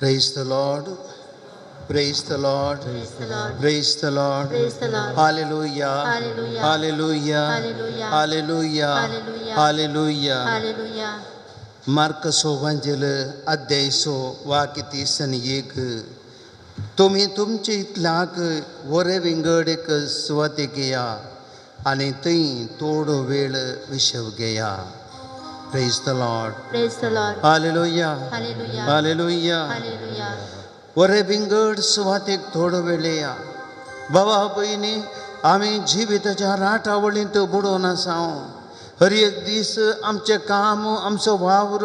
Praise the Lord. Praise the Lord. Praise the Lord. Praise the Lord. Praise the Lord. Hallelujah. Hallelujah. Hallelujah. Hallelujah. Hallelujah. Hallelujah. Hallelujah. Hallelujah. मार्कसो वांजेल अध्याय so वाक्य तीस आनी एक. तुमी तुमचे इतल्याक वरे विंगड एक सुवातेक येया आनी थंय थोडो वेळ विशव घेया. Praise the Lord. Praise the Lord. Hallelujah. Hallelujah. Hallelujah. Hallelujah. वरे विंगड सुवातेक थोडो वेळ येया. बाबा भयणी, आमी जिविताच्या राटावळींत बुडोवन आसा. हर एक दीस आमचें काम, आमचो वावर,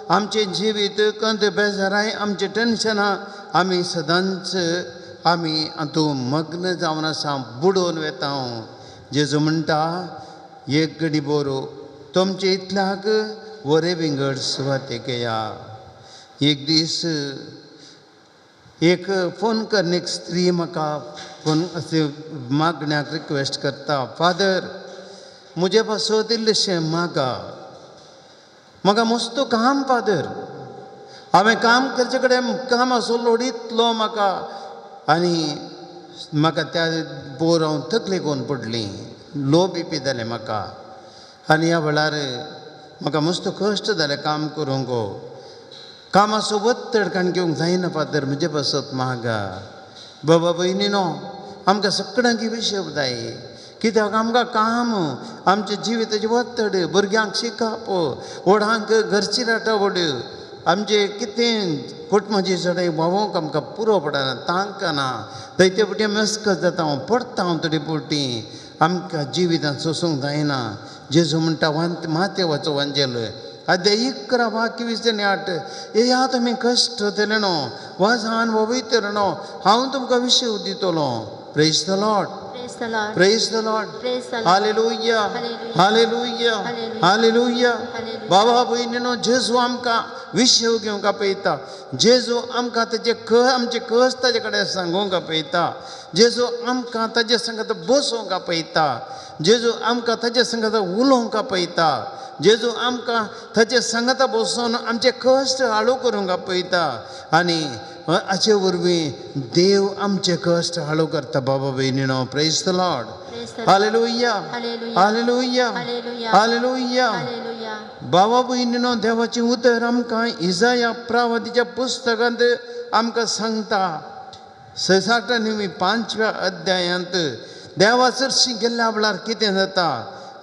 आमचें जिवीत कंत बेजाराय, आमचें टेन्शनां, आमी सदांच आमी हातूंत मग्न जावन आसा, बुडोवन वेता. जेजू म्हणटा, एक घडी बरो तुमचे इतल्याक वरे विंगड सुवातेक येया. एक दीस एक फोन करून एक स्त्री म्हाका फोन अशें मागण्याक रिक्वेस्ट करता, फादर म्हजे पासत इल्लेशें मागा, म्हाका मस्त काम फादर, हांवें काम करचे कडेन कामाचो लोड इतलो म्हाका आनी म्हाका त्या बोर हांव तकली कोन पडली, लो बी पी जालें म्हाका आनी ह्या वेळार म्हाका मस्त कश्ट जालें काम करूंक, कामाचो वत्तड काण घेवंक जायना फादर, म्हजे पासत मागा. बाबा भयणी न्हू, आमकां सगळ्यांक विशय जाय, कित्याक आमकां काम, आमच्या जिविताचें वत्तड, भुरग्यांक शिकप, व्हडांक घरची राटावळ, आमचें कितें कुटुंबाची सगळें व्हांवोंक आमकां पुरो पडना, तांक ना, थंय फुडें मेस्कत जाता हांव, पडटा हांव थोडी फावटी, आमकां जिवितांत सोंसूंक जायना. जेजू म्हणटा मातेवाचो वांजेल अध्याय 11 वाक्य 20 आनी 8, येया तुमी कश्ट जातले न्हू, वासान वयतले न्हू, हांव तुमकां विशय दितलो. Praise the Lord. Praise the Lord. Praise the Lord. Praise the Lord. Hallelujah. Hallelujah. Hallelujah. Hallelujah. Hallelujah. Hallelujah. बाबा भयणीनो, जेजू आमकां विशय घेवंक आपयता. जेजू आमकां ताजे आमचे कश्ट ताजे कडेन सांगूंक आपयता. जेजू आमकां ताजे संगत बसोवंक आपयता. जेजू आमकां ताजे संगत उलोवंक आपयता. जेजू आमकां ताजे संगत बसून आमचे कश्ट हाळू करूंक आपयता आनी हाचे वरवीं देव आमचे कश्ट हाळू करता. बाबा भयणीनो, praise the Lord. Praise the Lord. Hallelujah. Hallelujah. Hallelujah. Hallelujah. Hallelujah. Hallelujah. बाबा भयणीनो, देवाचें उतर आमकां इजाया प्रावतीच्या पुस्तकांत आमकां सांगता, 6 5व्या अध्यायांत देवा चरशी गेल्ल्या वेळार कितें जाता.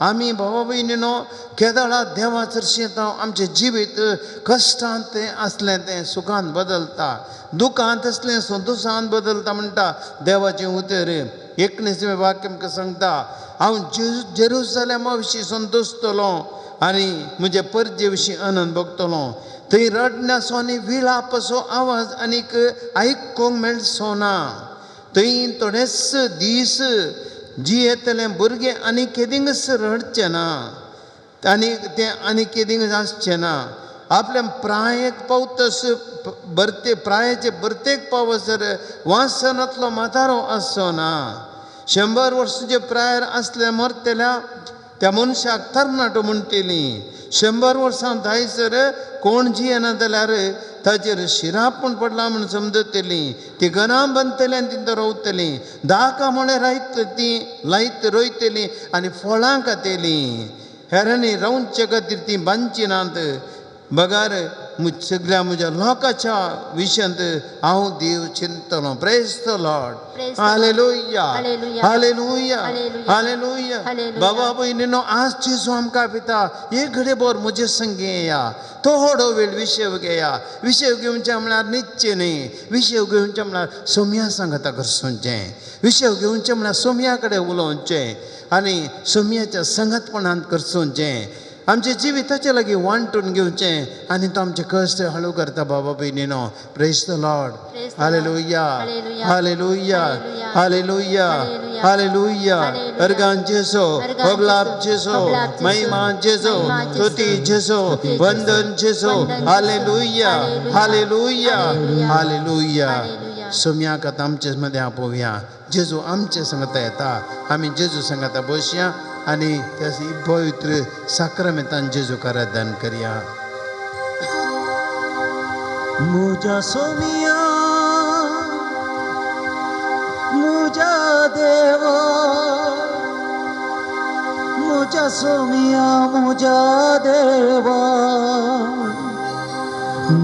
आमी बाबा भयणीनो केदळा देवा चरशी येता, आमचें जिवीत कश्टांत तें आसलें तें सुखांत बदलता, दुखांत आसलें संतोशांत बदलता म्हणटा देवाचें उतर. 19वें वाक्य आमकां सांगता, हांव जेरुसलेमा विशीं संतोशतलो आनी म्हजे परजे विशीं आनंद भोगतलो. थंय रडण्याचो आनी विळापाचो आवाज आनीक आयकूंक मेळचो ना. थंय थोडेच दीस जियेतले भुरगे आनी केदींच रडचें ना आनी तें आनी केदींच आसचें ना. आपल्या प्रायेक पावतस भरते प्रायेचे भरतेक पावसर वासनांतलो म्हातारो आसचो ना. 100 वर्सांचे प्रायर आसले मरतल्या त्या मनशाक तरणाटो म्हणटली. 100 वर्सां जायसर कोण जियेना जाल्यार ताचेर शिराप पडला म्हूण समजतली. ती घरां बांदतली आनी ती रोवतली, दाका म्हळ्यार रायत ती लायत रोयतली आनी फळां खातली. हेरांनी रावचे खातीर ती बांदची नात. बगार सगळ्या म्हज्या लोकांच्या विशयांत हांव देव चिंतलो. Praise the Lord. Praise the Lord. Hallelujah. Hallelujah. Hallelujah. Hallelujah. Hallelujah. Hallelujah. बाबा भयणीनो, आज जेजू आमकां पिता, एक घडये भर म्हजे संगी येया, थोडो वेळ विशय घेया. विशय घेवचें म्हळ्यार न्हिदचें न्ही, विशय घेवचें म्हळ्यार सोम्या सांगता करचें, विशय घेवचें म्हळ्यार सोम्या कडेन उलोवचें आनी सोम्याच्या संगतपणांत करचें. आमच्या जिविताचे लागीं वांटून घेवचें आनी तो आमचे कश्ट हळू करता. बाबा भयणीनो, praise the Lord. Praise the Lord. Hallelujah. Hallelujah. Hallelujah. Hallelujah. Hallelujah. Hallelujah. Hallelujah. अर्गान जेसो, अर्गान होगलाप जेसो, जेसो, होगलाप जेसो, महिमा जेसो, महिमा जेसो, स्तुती जेसो, स्तुती जेसो, वंदन जेसो. वंदन जेसो. Hallelujah. Hallelujah. Hallelujah. Hallelujah. Hallelujah. Hallelujah. सोम्याक आतां आमचे मदें आपोवया. जेजू आमचे संगता येता, आमी जेजू संगता बसया आनी त्या पवित्र साक्रामेंतान जेजूक आराधन करया. मुझा सोमिया मुझा देवा मुझा सोमिया मुझा देवा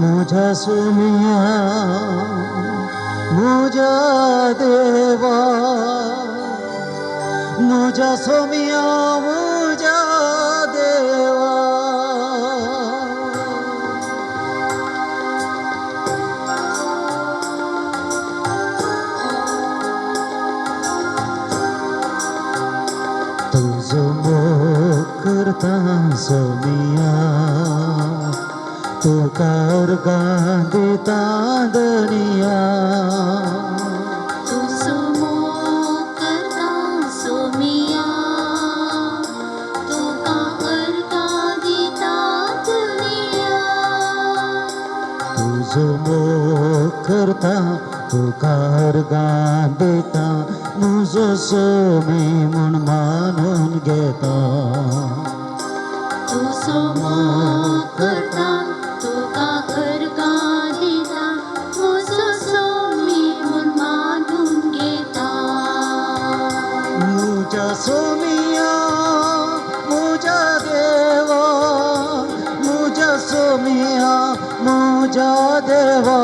मुझा सोमिया मुझा देवा मुझा सोमिया मुझा देवा। तुझो मोग करता सोमिया तुका अर्गां दिता दनिया तुजो मोग करता सोमिया तुका अर्गां दिता दुनिया। तुझो मोग करता तुका अर्गां दिता मुजो सोमी म्हूण मानून घेता। तुजो मोग करता तुका अर्गां दिता मुजो सोमी म्हूण मानून घेता। मुझा सोमिया मुझा देवा मुझा सोमिया मुझा देवा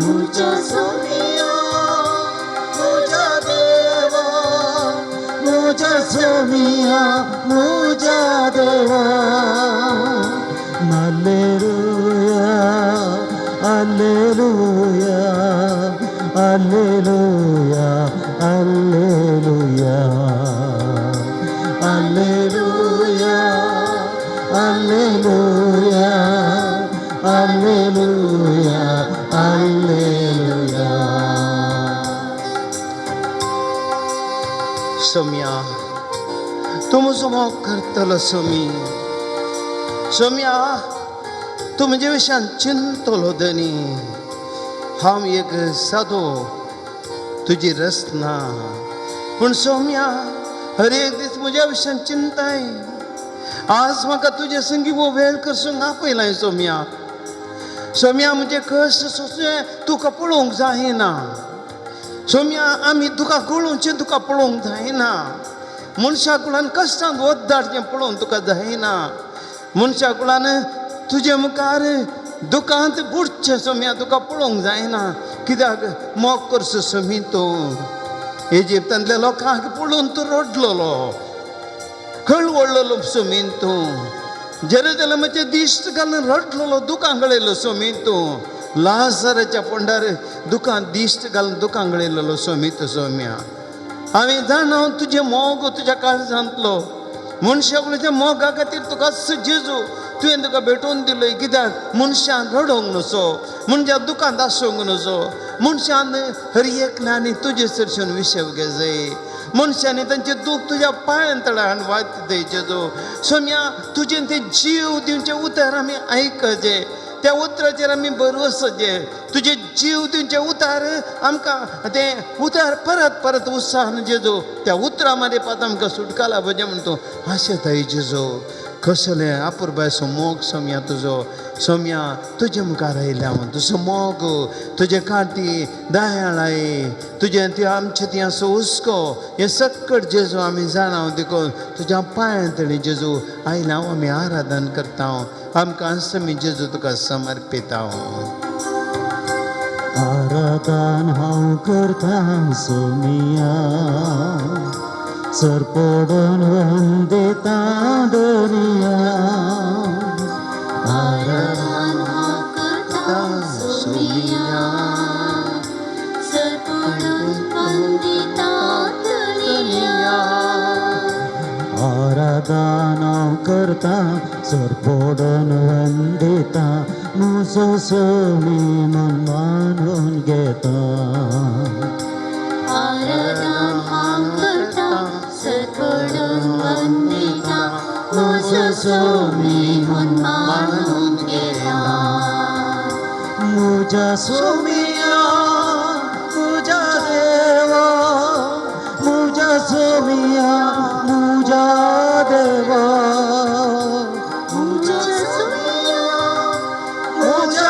मुझा सोमिया मुझा देवा मुझा सोमिया मुझा देवा। Hallelujah hallelujah hallelujah hallelujah hallelujah hallelujah hallelujah hallelujah. Soumya तूं म्हजो मोग करतलो सोमी सोम्या तूं म्हजे विशयान चिंतलो धनी हांव एक सादो तुजी रचना पूण सोम्या हर एक दीस म्हज्या विशयान चिंताय आज म्हाका तुजे संगी वो वेळ करसूंक आपयलाय सोम्या सोम्या म्हजे कश्ट सोंसचे तुका पळोवंक जायना सोम्या आमी तुका गळोवचें तुका पळोवंक जायना मनशा कुळान कश्टान वत धाडचें पळोवन तुका जायना मनशा कुळान तुजे मुखार दुकांत बुडचें सोम्या तुका पळोवंक जायना कित्याक मोग करचो सोमी तूं इजिप्तांतल्या लोकांक पळोवन तूं रडलोलो कळवळलोलो सोमीन तूं जेरुजलेमाचे दिश्ट घालून रडलोलो दुकां गळयलो सोमीन तूं लाजराच्या फोंडार दुकां दिश्ट घालून दुकां गळयलेलो सोमी तूं सोम्या हांवें जाणा तुजें मोग तुज्या काळजांतलो मनशा कुळाच्या मोगा खातीर तुका जेजू तुवें तुका भेटोवन दिलो कित्याक मनशान रडोवंक नजो मनशान दुकान आसूंक नजो मनशान हर एकल्यानी तुजे सरसून विशेव घेजय मनशांनी तांचें दूख तुज्या पांयान तळा हाडून वात दी जेजू सोम्या तुजें तें जीव दिवचें उतर आमी आयकचें त्या उतराचेर आमी भरवसचें तुजें जीव दिवचें उतार आमकां तें उतार परत परत उत्साहान जेजू त्या उतरा मारिपात आमकां सुटका लाभचें म्हण तूं आशेताय जेजू कसलें आपुरबायचो मोग सोम्या तुजो सोम्या तुजे मुखार आयल्या हांव तुजो मोग तुजे काती दयाळाय तुजें ती आमचें ती असो हुस्को हें सक्कट जेजू आमी जाणा देखून तुज्या पांयां तणी जेजू आयल्या हांव आमी आराधन करता आमकां आमी जेजू तुका समर्पिता। आराधन हांव करता सोमिया सर पडून वंदिता दनिया आराधन हांव करता सोमिया सर पडून वंदिता दुनिया। आराधन हांव करता सर पडून वंदिता मुजो सोमी म्हूण मानून घेता। आराधन हांव करता सर पडून वंदिता मुजो सोमी म्हूण मानून घेता। मुझा सोमिया मुझा देवा मुझा सोमिया मुझा देवा मुझा सोमिया मुझा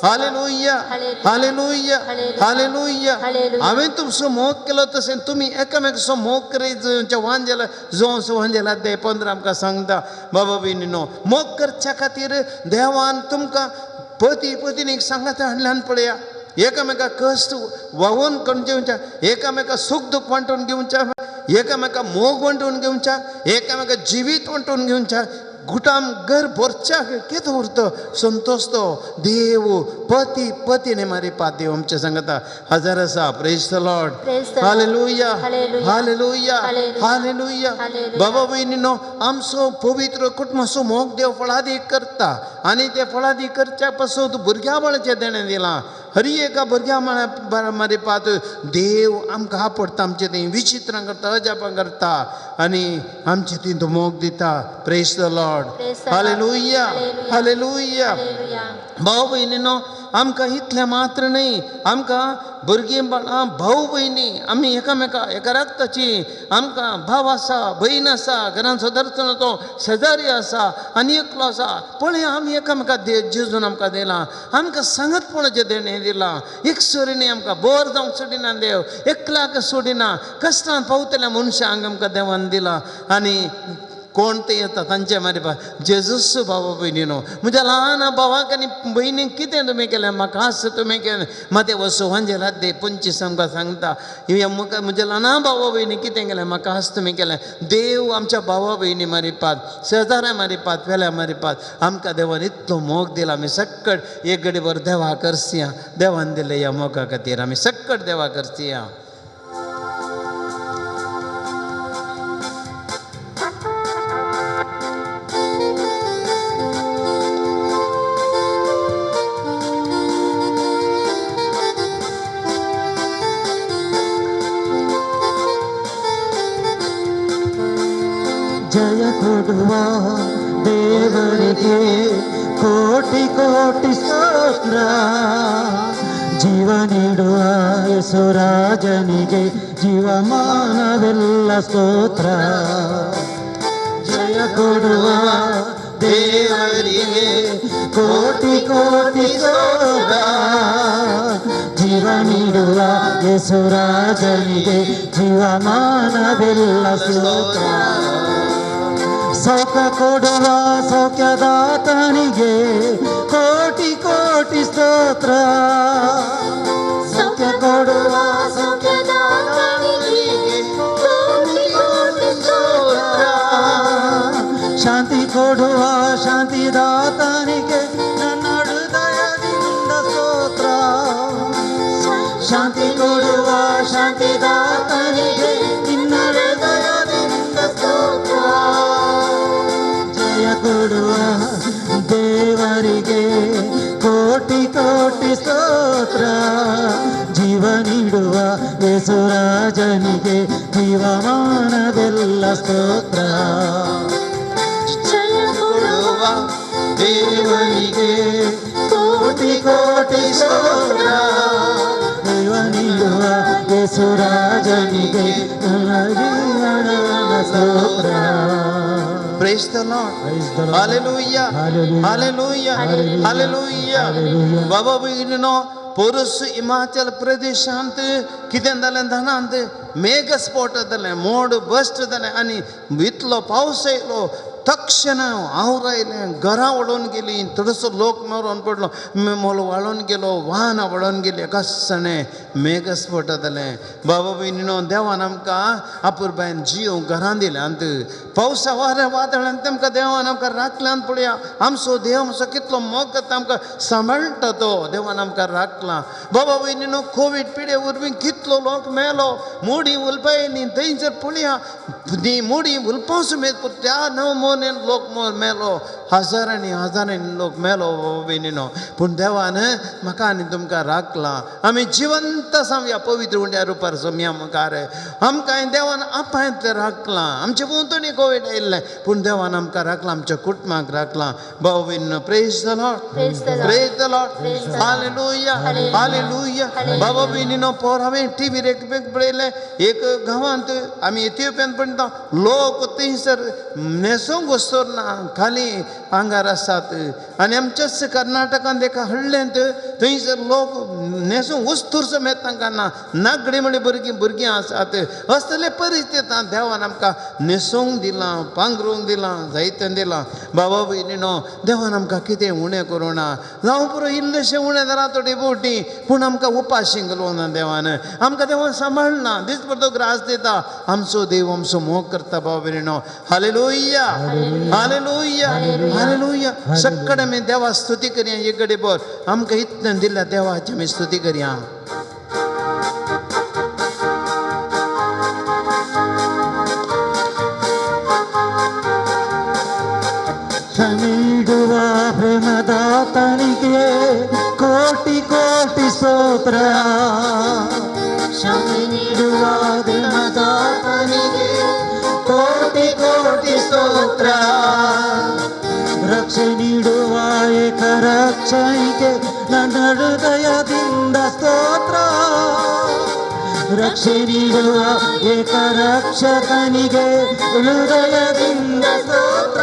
Hallelujah, hallelujah, hallelujah. हांवें तुमचो मोग केलो तशें तुमी एकामेकाचो मोग करीत वांजेला जोंस वांजेला ते 15 आमकां सांगता. बाबा भयणीनो, मोग करच्या खातीर देवान तुमकां पती पत्नीक सांगात हाडल्यान पळया, एकामेका कश्ट व्हांवून करून घेवच्या, एकामेका सूख दूख वांटून घेवच्या, एकामेका मोग वांटून घेवच्या, एकामेका जिवीत वांटून घेवच्या, गुटाम घर भरच्याक कितें उरता संतोश तो देव पती पतीने मारी पात देव आमच्या सांगता हजार आसा. Praise the Lord. Hallelujah, hallelujah, hallelujah. बाबा भयणीनो, आमचो पवित्र कुटुंबाचो मोग देव फळादीक करता आनी ते फळादीक करच्या पासून भुरग्या बाळाचें देणें दिलां. हरी एका भुरग्या मारी पात देव आमकां आपडटा, आमचें थंय विचित्रां करता, अजापां करता आनी आमचे थंय तो मोग दिता. Praise the Lord. Hallelujah, hallelujah. भाव भयणीनो, आमकां इतलें मात्र न्हय, आमकां भुरगीं बाळां भाव भयणी आमी एकामेका एका रक्ताची, आमकां भाव आसा, भयण आसा, घरान सदर्चो तो शेजारी आसा आनी एकलो आसा. पळय आमी एकामेका जेजून आमकां दिलां, आमकां सांगतपणाचें देणें दिलां. एक सोरीनी आमकां बोर जावंक सोडिना देव, एकल्याक सोडिना, कश्टान पावतल्या मनशांक आमकां देवान दिलां. आनी कोण ते येता तांचे मारी जेजूस. बाबा भयणीनो, म्हज्या ल्हान भावाक आनी भयणीक कितें तुमी केलें, म्हाका आसा तुमी केलें. माते वसो वांजेला दे 25 आमकां सांगता, म्हाका म्हज्या ल्हान भावा भयणी कितें केलें, म्हाका आसा तुमी केलें. देव आमच्या भावा भयणी मारी पात, शेजाऱ्या मारी पात, पेल्या मारी पात आमकां देवान इतलो मोग दिला. आमी सक्कट एक घडी भर देवा करसिया, देवान दिले ह्या मोगा खातीर आमी सक्कट देवा करसिया. ಜಯ ಕೊಡುವ ದೇವರಿಗೆ ಕೋಟಿ ಕೋಟಿ ಸ್ತೋತ್ರ, ಜೀವ ನೀಡುವ ಯೇಸುರಾಜನಿಗೆ ಜೀವಮಾನವೆಲ್ಲ ಸ್ತೋತ್ರ. ಜಯ ಕೊಡುವ ದೇವರಿಗೆ ಕೋಟಿ ಕೋಟಿ ಸ್ತೋತ್ರ, ಜೀವ ನೀಡುವ ಯೇಸುರಾಜನಿಗೆ ಜೀವಮಾನವೆಲ್ಲ ಸ್ತೋತ್ರ. ಸೌಖ್ಯ ಕೊಡುವ ಸೌಖ್ಯದಾತನಿಗೆ ಕೋಟಿ ಕೋಟಿ ಸ್ತೋತ್ರ, ಸೌಖ್ಯ ಕೊಡುವ ಸೌಖ್ಯದಾತನಿಗೆ ಕೋಟಿ ಕೋಟಿ ಸ್ತೋತ್ರ, ಶಾಂತಿ ಕೊಡುವ ಶಾಂತಿದಾತನಿಗೆ ನನ್ನ ಹೃದಯದಿಂದ ಸ್ತೋತ್ರ, ಶಾಂತಿ ಕೊಡುವ ಶಾಂತಿದಾತನಿಗೆ ನಿನ್ನ ಹೃದಯದಿಂದ ಸ್ತೋತ್ರ. ಜಯ ಕೊಡುವ ದೇವರಿಗೆ ಕೋಟಿ ಕೋಟಿ ಸ್ತೋತ್ರ, ಜೀವ ನೀಡುವ ಯೇಸುರಾಜನಿಗೆ ಜೀವಮಾನವೆಲ್ಲ ಸ್ತೋತ್ರ. ಜಯ ಕೊಡುವ ದೇವರಿಗೆ ಕೋಟಿ ಕೋಟಿ ಸ್ತೋತ್ರ, ಜೀವ ನೀಡುವ ಯೇಸುರಾಜನಿಗೆ ಜೀವನ ಸ್ತೋತ್ರ. Praise the Lord. Hallelujah, hallelujah, hallelujah. बाबा भयणीनो, पोरस हिमाचल प्रदेशांत कितें जालें धानांत मेघस्फोट जालें, मोड बस्ट जालें आनी इतलो पावस येयलो, तक्षण हांव आयलें, घरां व्हडोवन गेलीं, थोडोसो लोक मरोन पडलो, मोल वाळोन गेलो, वाहनां व्हडोवन गेलीं, कस्सणें मेघस्फोट जालें. बाबा भयणीनो, देवान आमकां अपुरबायन जीव घरां दिल्यांत, पावसा वाऱ्या वादळान तेमकां देवान आमकां राखल्यान पळया. आमचो देव आमचो कितलो मोग करता, आमकां सांबाळटा तो देवान आमकां राखला. बाबा भयणीनो, कोवीड पिडे वरवीं कितलो लोक मेलो, मोडी उलपायनी थंयसर पळया, ती मोडी उलपा सुमेत त्या णव मोनेन लोक मेलो, हजारांनी हजारांनी लोक मेलो. बाबा भयणीनो, पूण देवान म्हाका आनी तुमकां राखलां, आमी जिवंत आसा ह्या पवित्र उंड्या रुपार सोम्या मुखार. आमकां देवान आपायंतलें राखलां, आमचे भोंवतणी कोवीड आयिल्लें पूण देवान आमकां राखलां, आमच्या कुटुंबाक राखलां. बाबा भयणीनो, praise the Lord, praise the Lord, hallelujah, hallelujah. बाबा भयणीनो, पोर हांवें टिवीर एक पळयलें, एक गांवांत आमी इथियोपियान पळयता लोक थंयसर न्हेसोंक वस्तूर ना, खाली आंगार आसात. आनी आमच्याच कर्नाटकांत एका हळ्ळेंत थंयसर लोक न्हेसूं वस्तूर समेत तांकां ना, नागडी म्हळ्यार भुरगीं भुरगीं आसात. असले परिस्थितींत देवान आमकां न्हेसूंक दिलां, पांगरूंक दिलां, जायतें दिलां. बाबा भयणीनो, देवान आमकां कितें उणें करूं ना. जावं पुरो इल्लेशें उणें जालां थोडी बोटी, पूण आमकां उपाशी घालूंक ना देवान. आमकां देवान सांबाळना, दीसभर तो ग्रास दिता. आमचो देव आमचो मोग करता. बाबा भयणीनो, हालेलुया, हालेलुया, हालेलुया. सगळे आमी देवा स्तुती करया. एक घडी भर आमकां इतलें दिल्या देवाची आमी स्तुती करया. ನೀಡುವ ಪ್ರೇಮದಾತನಿಗೆ ಕೋಟಿ ಕೋಟಿ ಸ್ತೋತ್ರ. ಕ್ಷಮೆ ನೀಡುವ ಪ್ರೇಮದಾತನಿಗೆ ಕೋಟಿ ಕೋಟಿ ಸ್ತೋತ್ರ. ರಕ್ಷೆ ನೀಡುವ ಏಕ ರಕ್ಷಣಿಗೆ ನನ್ನ ಹೃದಯದಿಂದ ಸ್ತೋತ್ರ. ರಕ್ಷೆ ನೀಡುವ ಏಕ ರಕ್ಷಕನಿಗೆ ಹೃದಯದಿಂದ ಸ್ತೋತ್ರ.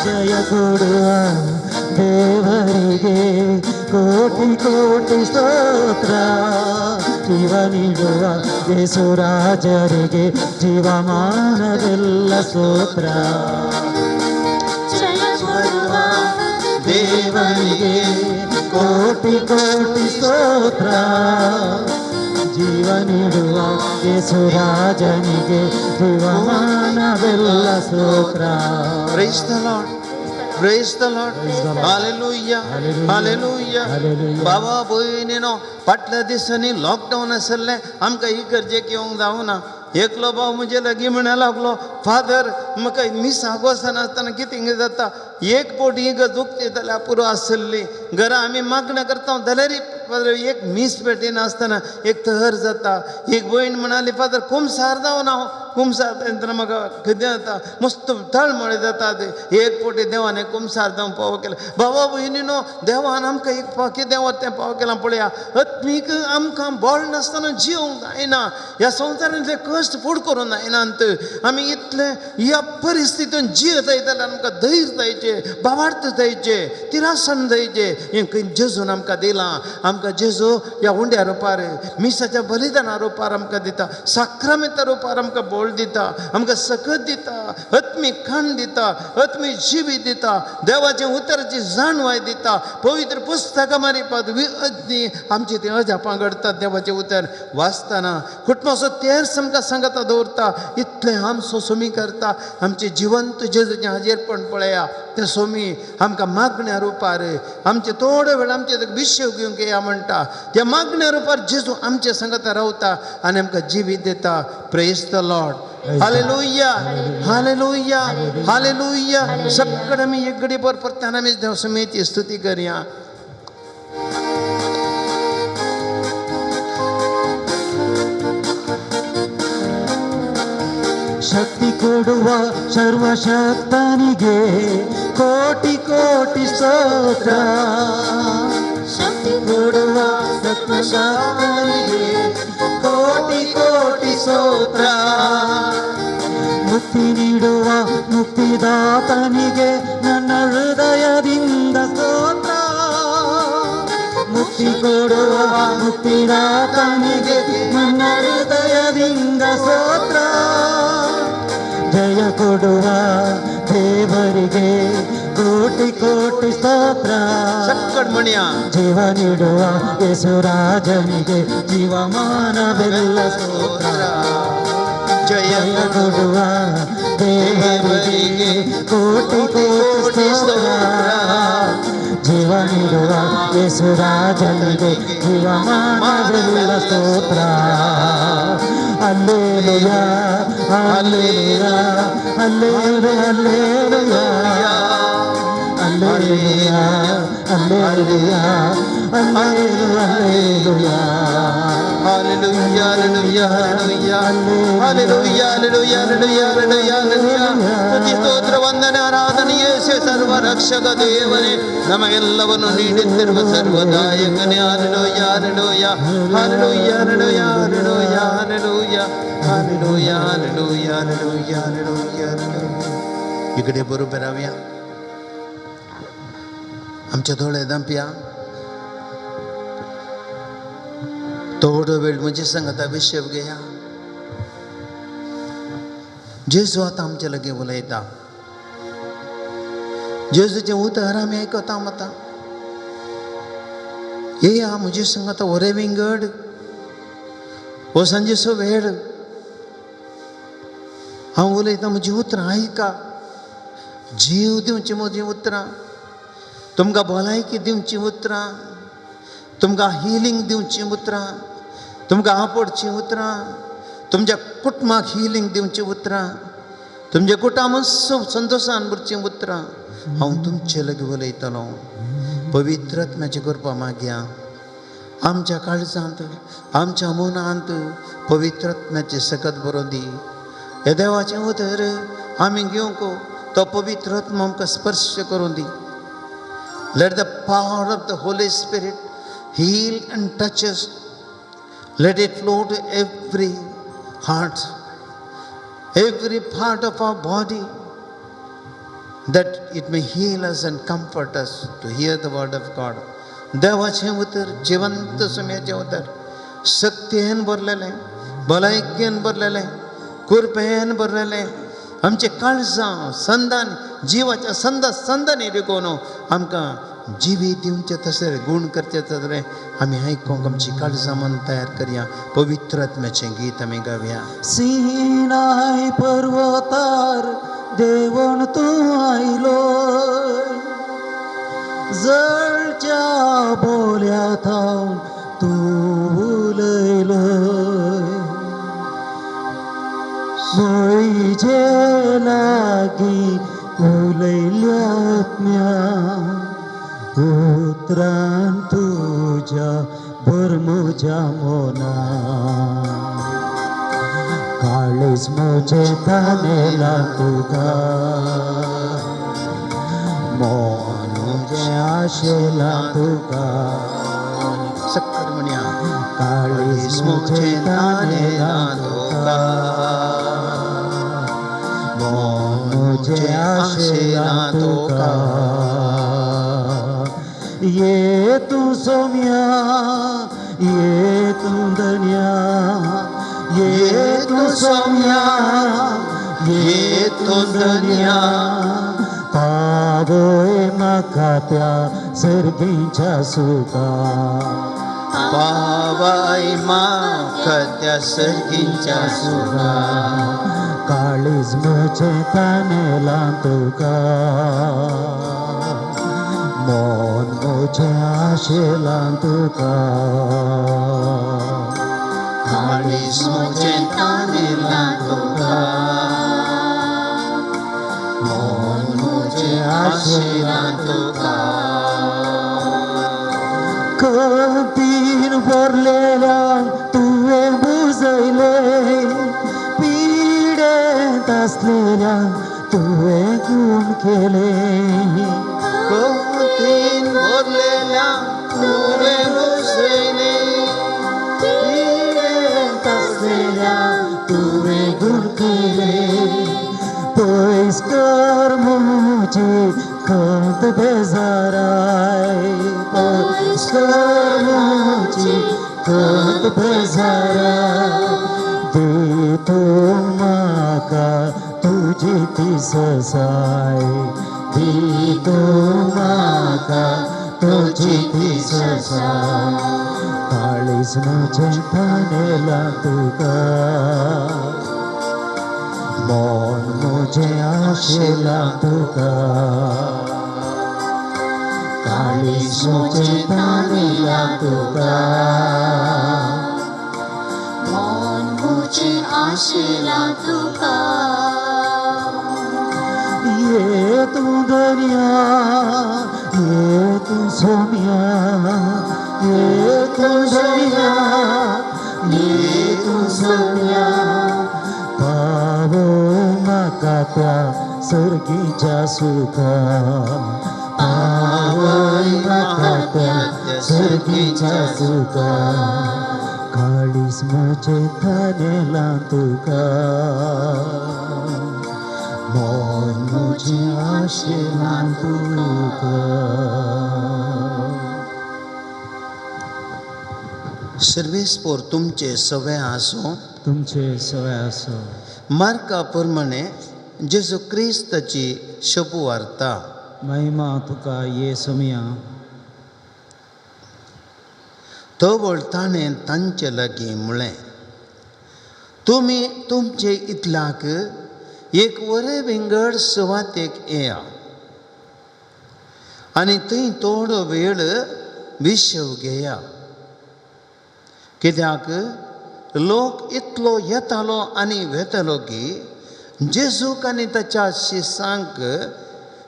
ಜಯ ಕೊಡುವ ದೇವರಿಗೆ ಕೋಟಿ ಕೋಟಿ ಸ್ತೋತ್ರ. ಜೀವ ನೀಡುವ ಯೇಸುರಾಜರಿಗೆ ಜೀವಮಾನವೆಲ್ಲ ಸ್ತೋತ್ರ. ಜಯ ಕೊಡುವ ದೇವರಿಗೆ ಕೋಟಿ ಕೋಟಿ ಸ್ತೋತ್ರ. ಜೀವ ನೀಡುವ ಯೇಸುರಾಜನಿಗೆ ಜೀವಮಾನವೆಲ್ಲ ಸ್ತೋತ್ರ. Praise the Lord. Praise the Lord. Hallelujah. Hallelujah. बाबा भयणीनो, फाटल्या दिसांनी लॉकडावन आसलें, आमकां इगर्जेक येवंक जावना. एकलो भाव म्हजे लागीं म्हणा लागलो, फादर म्हाका मिसाक वचनासतना कितें जाता, एक पोट इगर्ज उक्ती जाल्यार पुरो आसली. घरा आमी मागणें करता जाल्यार फादर एक मीस पेटिनासतना एक थर जाता. एक भयण म्हणाली, फादर कुमसार जावन हांव कुमसार तेन्ना म्हाका कितें जाता, मस्त तळमळे जाता. एक पोटी देवान एक कुमसार जावन पाव केलें. बाबा भयणीनो, देवान आमकां एक कितें तें पाव केलां पळया. आत्मीक आमकां बळ नासतना जिवंक जायना. ह्या संवसारांतले कश्ट फुड करूंक जायनात. आमी इतले ह्या परिस्थितीन जियेत जाल्यार आमकां धैर्य जायचें, भावार्थ जायचें, तिरासन जायचें. हें खंय जेजून आमकां दिलां. आमकां जेजू ह्या उंड्या रुपार, मिसाच्या बलिदाना रुपार आमकां दिता, साक्रामेंता रुपार आमकां बोळ दिता, आमकां सकत दिता, आत्मीक खाण दिता, आत्मीक जिवीत दिता, देवाच्या उतराची जाणवाय दिता. पवित्र पुस्तकां मारिपात आमची ती अजापां घडतात. देवाचें उतर वाचतना कुटुंबाचो तेर्स आमकां सांगता दवरता. इतलें आमचो सोमी करता. आमचें जिवंत जेजूचें हाजेरपण पळया. तें सोमी आमकां मागण्या रुपार आमचे थोडे वेळ आमचे विशय घेवंक येया म्हणटा. त्या मागण्या रुपार जेजू आमचे सांगता रावता आनी आमकां जिवीत दिता. Praise the Lord. Hallelujah, hallelujah, hallelujah. सगळे आमी एक घडी भर परत्यान आमी देव सोमयेची स्तुती करया. ಶಕ್ತಿ ಕೊಡುವ ಸರ್ವಶಕ್ತನಿಗೆ ಕೋಟಿ ಕೋಟಿ ಸ್ತೋತ್ರ. ಶಕ್ತಿ ಕೊಡುವ ಸರ್ವಶಕ್ತನಿಗೆ ಕೋಟಿ ಕೋಟಿ ಸ್ತೋತ್ರ. ಮುಕ್ತಿ ನೀಡುವ ಮುಕ್ತಿದಾತನಿಗೆ ನನ್ನ ಹೃದಯದಿಂದ ಸ್ತೋತ್ರ. ಮುಕ್ತಿ ಕೊಡುವ ಮುಕ್ತಿದಾತನಿಗೆ ನನ್ನ ಹೃದಯದಿಂದ ಸ್ತೋತ್ರ. ಜಯ ಕೊಡುವ ದೇವರಿಗೆ ಕೋಟಿ ಕೋಟಿ ಸ್ತೋತ್ರ. ಜೀವ ನೀಡುವ ಯೇಸುರಾಜನಿಗೆ ಜೀವಮಾನವೆಲ್ಲ ಸ್ತೋತ್ರ. ಜಯ ಕೊಡುವ ದೇವರಿಗೆ ಕೋಟಿ ಕೋಟಿ ಸ್ತೋತ್ರ. ಜೀವ ನೀಡುವ ಯೇಸುರಾಜನಿಗೆ ಜೀವಮಾನವೆಲ್ಲ ಸ್ತೋತ್ರ. Alleluia, alleluia, alleluia, alleluia, alleluia, alleluia, hallelujah, hallelujah, hallelujah, hallelujah, hallelujah, hallelujah, hallelujah, hallelujah. ಸ್ತುತಿ ಸ್ತೋತ್ರ ವಂದನೆ ಆರಾಧನೆ ಯೇಸು ಸರ್ವ ರಕ್ಷಕ ದೇವನೇ, ನಮಗೆಲ್ಲವನ್ನು ನೀಡುತ್ತಿರುವ ಸರ್ವದಾಯಕನೇ. Hallelujah, hallelujah, hallelujah, hallelujah, hallelujah, hallelujah, hallelujah, hallelujah, hallelujah, hallelujah. इकडे बरोबर रावया, आमच्या दोळे दांपया. थोडो वेळ म्हजे सांगता विशेव घेया. जेजू आतां आमचे लागीं उलयता. जेजूचें उतर आमी आयकता आतां. येया म्हजे सांगता वरे विंगड हो सांजेचो वेळ. हांव उलयतां म्हजी उतरां आयका. जीव दिवची म्हजीं उतरां, तुमकां भलायकी दिवची उतरां, तुमकां हिलींग दिवची उतरां, तुमकां आपोडचीं उतरां, तुमच्या कुटुंबाक हिलींग दिवची उतरां, तुमच्या कुटुंबां संतोशान भरचीं उतरां हांव तुमचे लागीं उलयतलो. पवित्र आत्म्याची कृपा मागया. आमच्या काळजांत, आमच्या मनांत पवित्र आत्म्याची सकत बरोवन दी. हे देवाचें उतर आमी घेवंक तो पवित्र आत्मा आमकां स्पर्श करून दी. Let the power of the Holy Spirit heal and touch us. Let it flow to every heart, every part of our body, that it may heal us and comfort us to hear the word of God. देवाचें उतर जिवंत सुम्याचें उतर, शक्तीन भरलेलें, भलायकेन भरलेलें, कृपेन भरलेलें, आमचें काळजां संदान जिवाच्या संदा संदांनी रिगोवन आमकां जिवीत दिवचें तशें गूण करचें तशें आमी आयकूंक आमची काळजां मन तयार करया. पवित्र आत्म्याचें गीत आमी गावया. सिनाय पर्वतार देवण तूं आयलो, जळच्या बोल्या थावन तूं उलयलो, म्हजे लागीं उलयल्या आत्म्या उतरान तुज्या भर म्हज्या मना. काळीज म्हजें तानेलां तुका, मन म्हजें आशेलां तुका, सक्कर म्हणया. काळीज म्हजें तानेलां तुका, मन म्हजें आशेलां तुका. ये तूं सोम्या, ये तूं धन्या, ये तूं सोम्या, ये तूं धन्या, पावय म्हाका त्या सर्गीच्या सुखा, पावाय म्हाका त्या सर्गीच्या सुखा. काळीज म्हजें तानेलां तुका, मन म्हजें आशेलां तुका, काळीज म्हजें तानेलां तुका, मन म्हजें आशेलां तुका. कबीर भरलेल्यांक तुवें बुजयलें, पिडेंत आसलेल्यांक तुवें गूण केलें, कथीन भरलेल्या तुवें बसयलें, पिडेंत आसलेल्यांक तुवें गूण केलें. पयस कर म्हजी खंत बेजाराय, पयस कर म्हजी खंत बेजाराय, दी तूं म्हाका तुजी ती ससाय, दी तूं म्हाका तुजी ती ससाय. काळीज म्हजें तानेलां तुका, मन म्हजें आशेलां तुका, काळीज म्हजें तानेलां तुका, मन म्हजें आशेलां तुका. ये तूं दर्या, ये तूं सोम्या, ये तूं दर्या, ये तूं सोम्या, पावय म्हाका त्या सर्गीच्या सुखा, पावय म्हाका त्या सर्गीच्या सुखा. काळीज म्हजें तानेलां तुका, मन म्हजें आशेलां तुका. सर्वेस्पोर तुमचे सवे आसूं. तुमचे सवय आसो. मार्का प्रमाणे जेजू क्रिस्ताची शोभवार्ता. महिमा तुका ये सोमिया. तवळ ताणें तांचे लागीं म्हळें, तुमी तुमचे इतल्याक एक वरे विंगड सुवातेक येया आनी थंय थोडो वेळ विशव घेया, कित्याक लोक इतलो येतालो आनी वेतालो की जेजूक आनी ताच्या शिसांक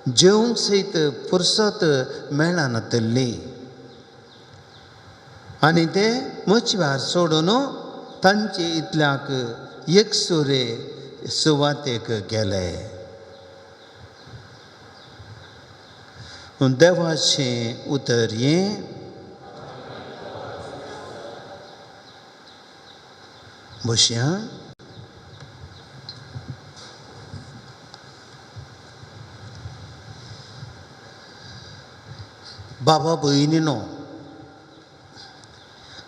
जेवंक सयत फुरसत मेळनातल्ली. आनी ते मचव्यार सोडून तांचे इतल्याक एकसुरे सुवातेक गेले. देवाचें उतर हें. बशया. बाबा भयणीनो,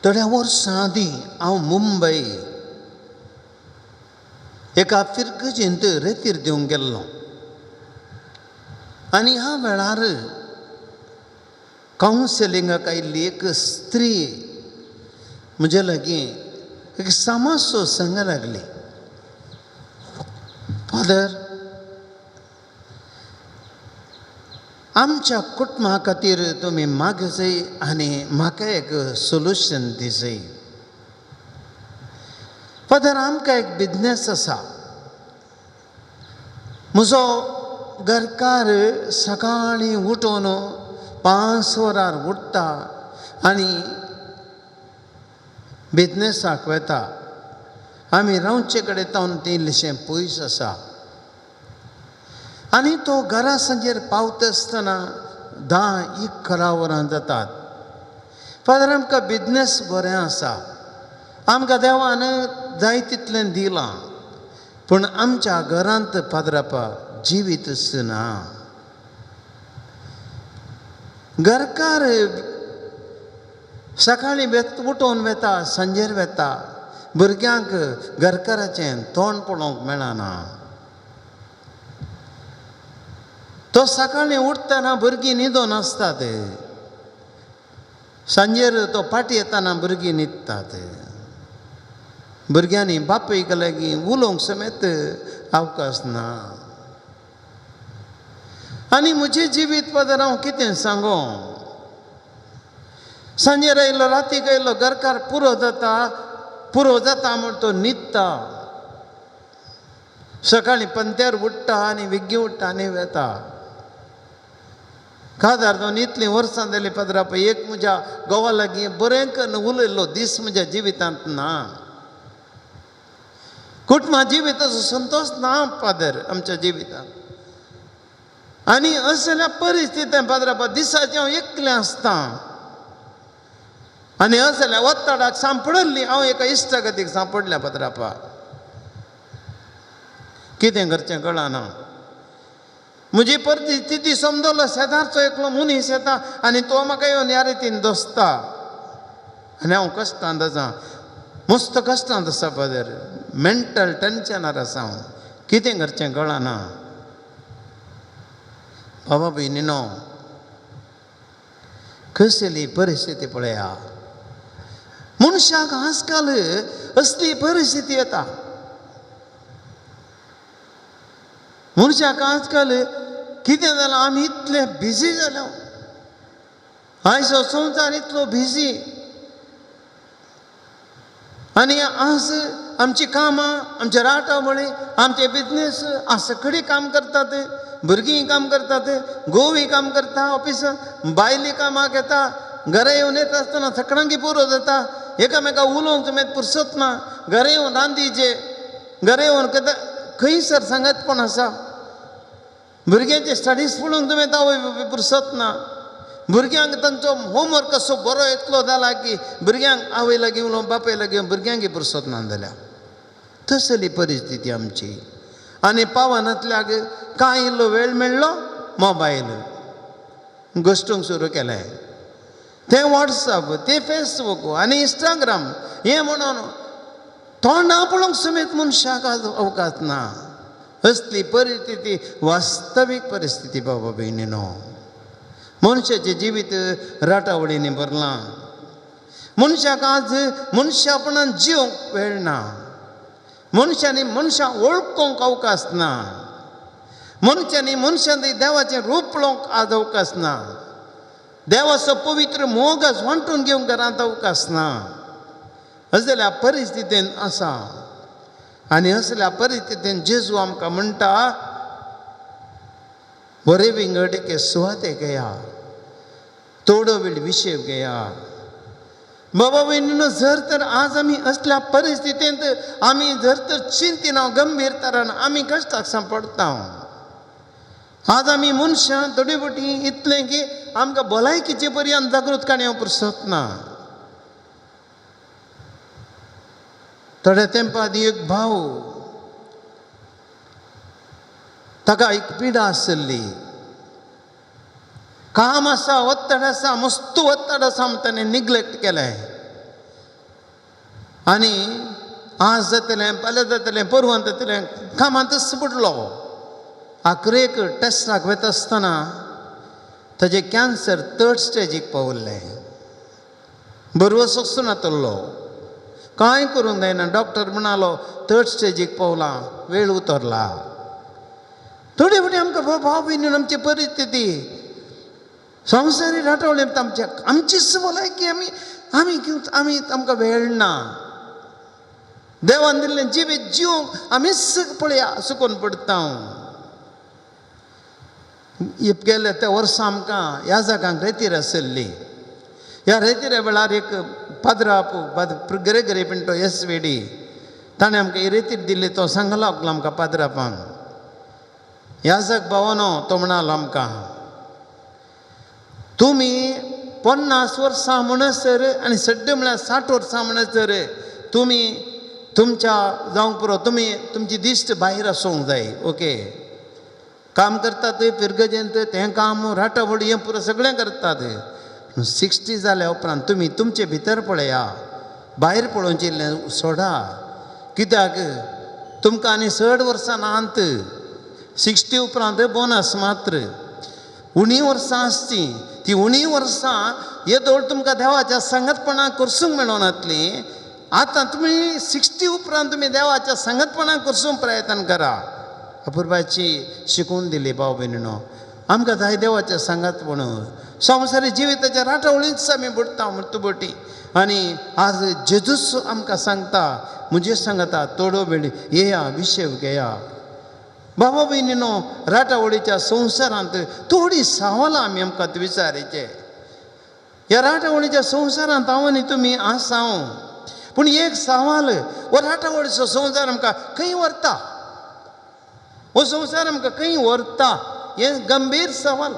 थोड्या वर्सां आदीं हांव मुंबय एका फिरगजेंत रेतीर दिवंक गेल्लो आनी ह्या वेळार कावन्सिलिंगाक आयिल्ली एक स्त्री म्हज्या लागीं एक सामासो सांग लागली, फादर, आमच्या कुटुंबा खातीर तुमी मागजय आनी म्हाका एक सोल्युशन दिजय. फादर, आमकां एक बिजनेस आसा. म्हजो घरकार सकाळीं उठून 5 वरार उठता आनी बिजनेसाक वता. आमी रावचे कडेन तावन तें इल्लेशें पयस आसा आनी तो घरा सांजेर पावता आसतना 10-11 वरां जातात. फादर, आमकां बिजनेस बरें आसा, आमकां देवान जाय तितलें दिलां, पूण आमच्या घरांत फादरापा जिवीतच ना. घरकार सकाळीं उठोवन वेता, सांजेर वेता, भुरग्यांक घरकाराचें तोंड पळोवंक मेळना. तो सकाळीं उठतना भुरगीं न्हिदोन आसतात, सांजेर तो फाटीं येतना भुरगीं न्हिदतात. भुरग्यांनी बापूयक लागीं उलोवंक समेत अवकाश ना. आनी म्हजें जिवीत फादर हांव कितें सांगो, सांजेर आयलो, रातीक आयलो, घरकार पुरो जाता, पुरो जाता म्हण तो न्हिदता. सकाळीं पंत्यार उठ्ठा आनी वेगीं उठ्ठा आनी वेता. काजार जावन इतलीं वर्सां जालीं फादरा, एक म्हज्या घोवा लागीं बरें करून उलयल्लो दीस म्हज्या जिवितांत ना. कुटुंबा जिविताचो संतोश ना फादर आमच्या जिवितांत. आनी असल्या परिस्थितींत फादरा दिसाचें हांव एकलें आसता आनी असल्या ओत्ताडाक सांपडली हांव एका इश्टागतीक सांपडल्या फादरापा. कितें करचें कळना. म्हजी परिस्थिती समजलो, शेजारचो एकलो मनीस येता आनी तो म्हाका येवन ह्या रितीन दोसता आनी हांव कश्टांत आसा, मस्त कश्टांत आसा फादर, मेंटल टेन्शनार आसा हांव, कितें करचें कळना. बाबा भयणीनो, कसली परिस्थिती पळया, मनशाक आजकाल असली परिस्थिती येता. मनशाक आजकाल कितें जालां, आमी इतले बिजी जाल्या, आयचो संवसार इतलो बिजी आनी आज आमची कामां, आमचे राटावळी, आमचे बिजनेस, आज सगळीं काम करतात, भुरगीं काम करतात, घोवूय काम करता ऑफिसांत, बायली कामाक येता, घरा येवन येता आसतना सगळ्यांकी पुरो जाता, एकामेका उलोवंक तुमी पुरसत ना. घरा येवन रांदीचे, घरा येवन खंयसर सांगतपण आसा, भुरग्यांचे स्टडीज पळोवंक तुमी आवय पुरसत ना. भुरग्यांक तांचो होमवर्क असो बरो येतलो जाला की भुरग्यांक आवय लागीं उलोवंक, बापाय लागीं भुरग्यांक पुरसत ना जाल्यार. तसली परिस्थिती आमची. आनी पावनातल्याक कांय इल्लो वेळ मेळ्ळो, मोबायल घश्टूंक सुरू केलें. तें वॉट्सअप, तें फेसबूक आनी इंस्टाग्राम हें म्हणून तोंडां पळोवंक समेत मनशाक आज अवकाश ना. असली परिस्थिती वास्तवीक परिस्थिती बाबा भयणीनो. मनशाचें जिवीत राटावळींनी भरलां. मनशाक आज मनशापणान जिवंक वेळ ना. मनशांनी मनशां वळखूंक अवकाश ना. मनशांनी मनशांनी देवाचें रूप पळोवंक आज अवकाश ना. देवाचो पवित्र मोग आज वांटून घेवंक घरांत अवकाश ना. असल्या परिस्थितीन आसा आनी असल्या परिस्थितीन जेजू आमकां म्हणटा, बरे विंगड एके सुवातेक घेया, थोडो वेळ विशेव घेया. बाबा भयणीनो, जर तर आज आमी असल्या परिस्थितींत आमी जर तर चिंतिना गंभीर तरान आमी कश्टाक सांपडटा. आज आमी मनशां थोडी फावटी इतलें की आमकां भलायकीचे पर्यंत जागृत काणयो पुरसत ना. थोड्या तेंपा आदीं एक भाव, ताका एक पिडा आसली. काम आसा, ಒತ್ತಡ आसा, मस्त ಒತ್ತಡ आसा म्हण ताणें निग्लेक्ट केलें. आनी आज जातलें, फाल्यां जातलें, परवां जातलें, कामांतच बुडलो. आखरेक टेस्टाक वता आसतना ताजें कॅन्सर थर्ड स्टेजीक पाविल्लें. बरो सोंसूं नातलो, कांय करूंक जायना. डॉक्टर म्हणालो थर्ड स्टेजीक पावला, वेळ उतरला. थोडे फावटी आमकां भाव भयणी आमची परिस्थिती संवसारी राटवले आमच्या आमचीच भलायकी आमी आमी आमी आमकां वेळ ना. देवान दिल्लें जिवीत जिवंक आमीच पळया सुकून पडटा. गेल्या त्या वर्सा आमकां ह्या जागांक रेतीर आसली. ह्या रेतिऱ्या वेळार एक पाद्राप ग्रेगरी पिंटो एस वेडी ताणें आमकां ही रेतीर दिल्ली. तो सांगलो लागलो आमकां पाद्रापांक, ह्या जाग भावनो, तो म्हणालो आमकां, तुमी 50 वर्सां म्हणसर आनी सड्डे म्हळ्यार 60 वर्सां म्हणसर तुमी तुमच्या जावंक पुरो, तुमी तुमची दिश्ट भायर आसूंक जाय. ओके, काम करतात फिरगजेंत, तें काम राटावळ हें पुरो सगळें करतात. 60 जाल्या उपरांत तुमी तुमचे भितर पळया, भायर पळोवचें इल्लें सोडा. कित्याक तुमकां आनी चड वर्सां नात. 60 उपरांत बोनस मात्र उणी वर्सां आसची. ती उणी वर्सां येदोळ तुमकां देवाच्या सांगतपणाक करसूंक मेळनातली. आतां तुमी 60 उपरांत तुमी देवाच्या सांगतपणाक करसूंक प्रयत्न करा. अपुरबायची शिकवण दिली भाव भयणीनो. आमकां जाय देवाचें सांगातपण. संवसारी जिविताच्या राटावळींच आमी बुडटा मृत्यूबोटी. आनी आज जेजूस आमकां सांगता, म्हजे सांगता, थोडो वेळ येया, विशेव घेया. बाबा भयणीनो, राटावळीच्या संवसारांत थोडी सवालां आमी आमकां विचारीचे. ह्या राटावळीच्या संवसारांत हांव आनी तुमी आसा, पूण एक सवाल, हो राटावळीचो संवसार आमकां खंय व्हरता? हो संवसार आमकां खंय व्हरता? हें गंभीर सवाल.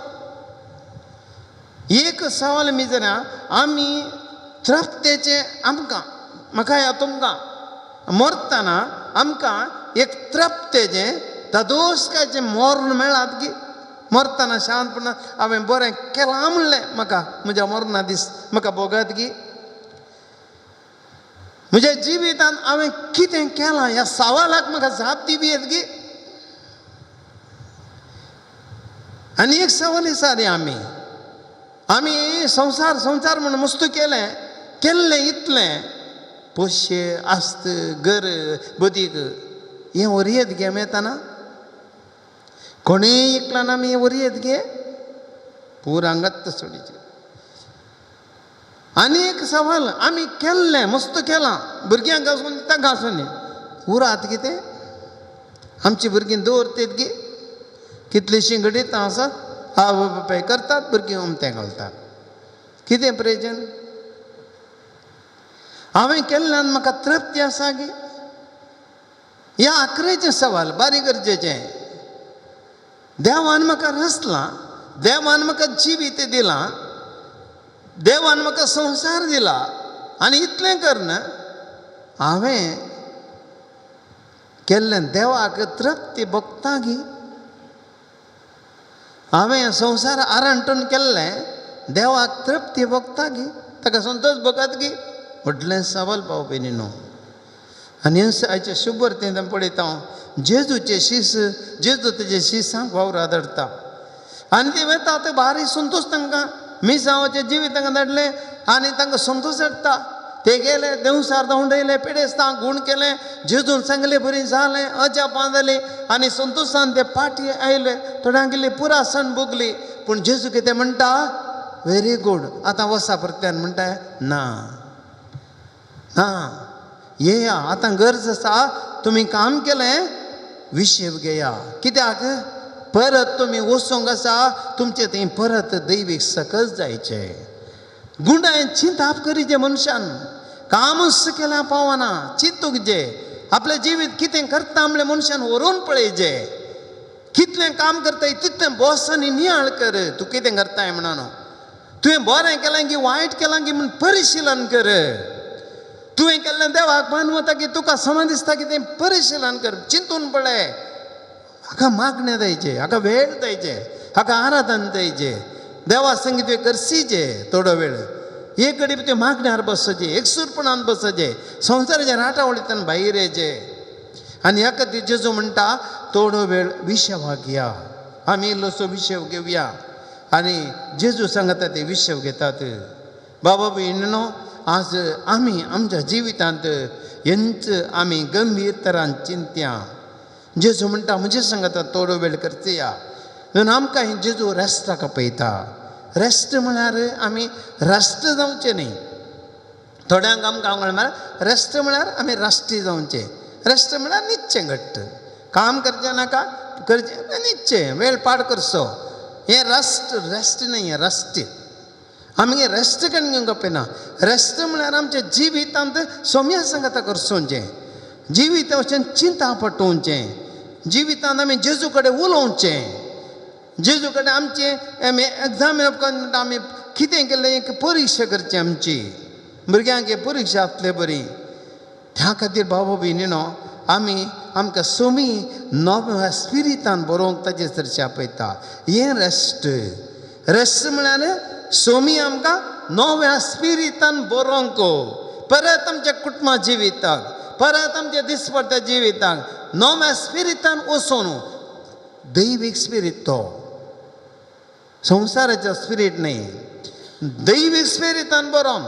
एक सवाल मी जाल्यार आमी तृप्तेचें आमकां, म्हाका ह्या तुमकां मरतना आमकां एक तृप्तेचें तदोस्काचें मर्ण मेळात की मरतना शांतपणान हांवें बरें केलां म्हणलें म्हाका म्हज्या मरणा दीस म्हाका भोगत की म्हज्या जिवितान हांवें कितें केलां ह्या सवालाक म्हाका जाप दिवं येत गी. आनी एक सवाल आसा रे, आमी आमी संवसार संवसार म्हूण मस्त केलें केल्लें इतलें पयशे आस्त घर बदीक हें वरयेत गे मेळतना कोणेय एकल्यान आमी वरयेत गे पूर हांगाच सोडीचें. आनी एक सवाल, आमी केल्लें मस्त केलां भुरग्यांक आसून तांकां आसून उरात कितें आमची भुरगीं दवरतात गे. कितलींशीं घडीत आसात आवय बापाय करतात भुरगीं उमतें घालतात. कितें प्रयोजन? हांवें केल्ल्यान म्हाका तृप्ती आसा गे. ह्या आकरेचें सवाल बारी गरजेचें. देवान म्हाका रचलां, देवान म्हाका जिवीत दिलां, देवान म्हाका संवसार दिला आनी इतलें करन हांवें केल्लें देवाक तृप्ती भोगता गी. हांवें संवसार आरांटून केल्लें देवाक तृप्ती भोगता गी, ताका संतोश भोगत गी? व्हडलें सवाल भाव भयणी न्हू. आनी आयचे शुभवर्तींत पळयता हांव जेजूचे शीस, जेजू तेजे शिसांक वावर धाडटा आनी ते वता ते भारी संतोश तांकां मिसांवाचें जिवीत तांकां धाडलें आनी तांकां संतोश हाडटा. ते गेले देंवसार धांवडयले, पिडेस्तांक गूण केलें, जेजून सांगले बरी जालें, अजापां जालीं आनी संतोशान ते पाटी आयले. थोड्यांक इल्ली पुरासण भोगली, पूण जेजू कितें म्हणटा? व्हेरी गूड, आतां वसा परत्यान म्हणटा ना ना, येया आतां गरज आसा, तुमी काम केलें विशेव घेया. कित्याक परत तुमी वचूंक आसा, तुमचें थंय परत दैवीक सकस जायचें. गुंडाय चिंताप करीचे मनशान, कामूच केल्यार पावना, चिंतूंक जे आपलें जिवीत कितें करता म्हणल्यार मनशान व्हरून पळयचें. कितलें काम करताय तितलें बस आनी नियाळ कर, तूं कितें करताय म्हणून. तुवें बरें केलें की वायट केलां की म्हूण परिशिलन कर. तुवें केल्लें देवाक मानवता की तुका समा दिसता की तें परिशिलन कर, चिंतून पळय. हाका मागणें जायचें, हाका वेळ जायचें, हाका आराधन जायचें, देवा संगीत तुवें करसीचें थोडो वेळ. एक कडेन तुवें मागण्यार बसचें, एकसूरपणान बसचें, संवसाराच्या राटावळींतल्यान भायर येचें. आनी ह्या खातीर जेजू म्हणटा थोडो वेळ विशवाक या, आमी इल्लोसो विशव घेवया. आनी जेजू सांगता ते विशव घेतात. बाबा भयणीनो, आज आमी आमच्या जिवितांत हेंच आमी गंभीर तरान चिंतया. जेजू म्हणटा म्हजे सांगता थोडो वेळ करचया. म्हणून आमकां हें जेजू रेस्टाक आपयता. रेस्ट म्हळ्यार आमी राष्ट्र जावचें न्ही. थोड्यांक आमकां म्हळ्यार रेस्ट म्हळ्यार आमी राष्ट्रीय जावचें. रेस्ट म्हळ्यार न्हिदचें घट्ट, काम करचें नाका, करचें न्हिदचें, वेळ पाड करचो. हें राष्ट्र रेस्ट न्ही, हें राष्ट्रीय. आमगे रेस्ट करून घेवंक आपयना. रेस्ट म्हळ्यार आमच्या जिवितांत सोम्या सांगाता करचें, जिवीत वचून चिंता पटोवचें, जिवितांत आमी जेजू कडेन उलोवचें, जेजू कडेन आमचें आमी एग्जामीन करून आमी कितें केल्लें एक परिक्षा करची. आमची भुरग्यांक परिक्षा आसले बरी. त्या खातीर बाबा भयणीनो, आमी आमकां सोमी नव्या स्पिरितान बरोवंक ताजे चर्चा आपयता. हें रेस्ट. रेस्ट म्हळ्यार सोमी आमकां नव्या स्पिरितान बरोवंक, परत आमच्या कुटुंबा जिविताक, परत आमच्या दिसपट्ट्या जिविताक नव्या स्पिरितान वचून. दैवीक स्पिरीत तो, संवसाराचो स्पिरीट न्ही. दैवीक स्पिरितान बरोवन,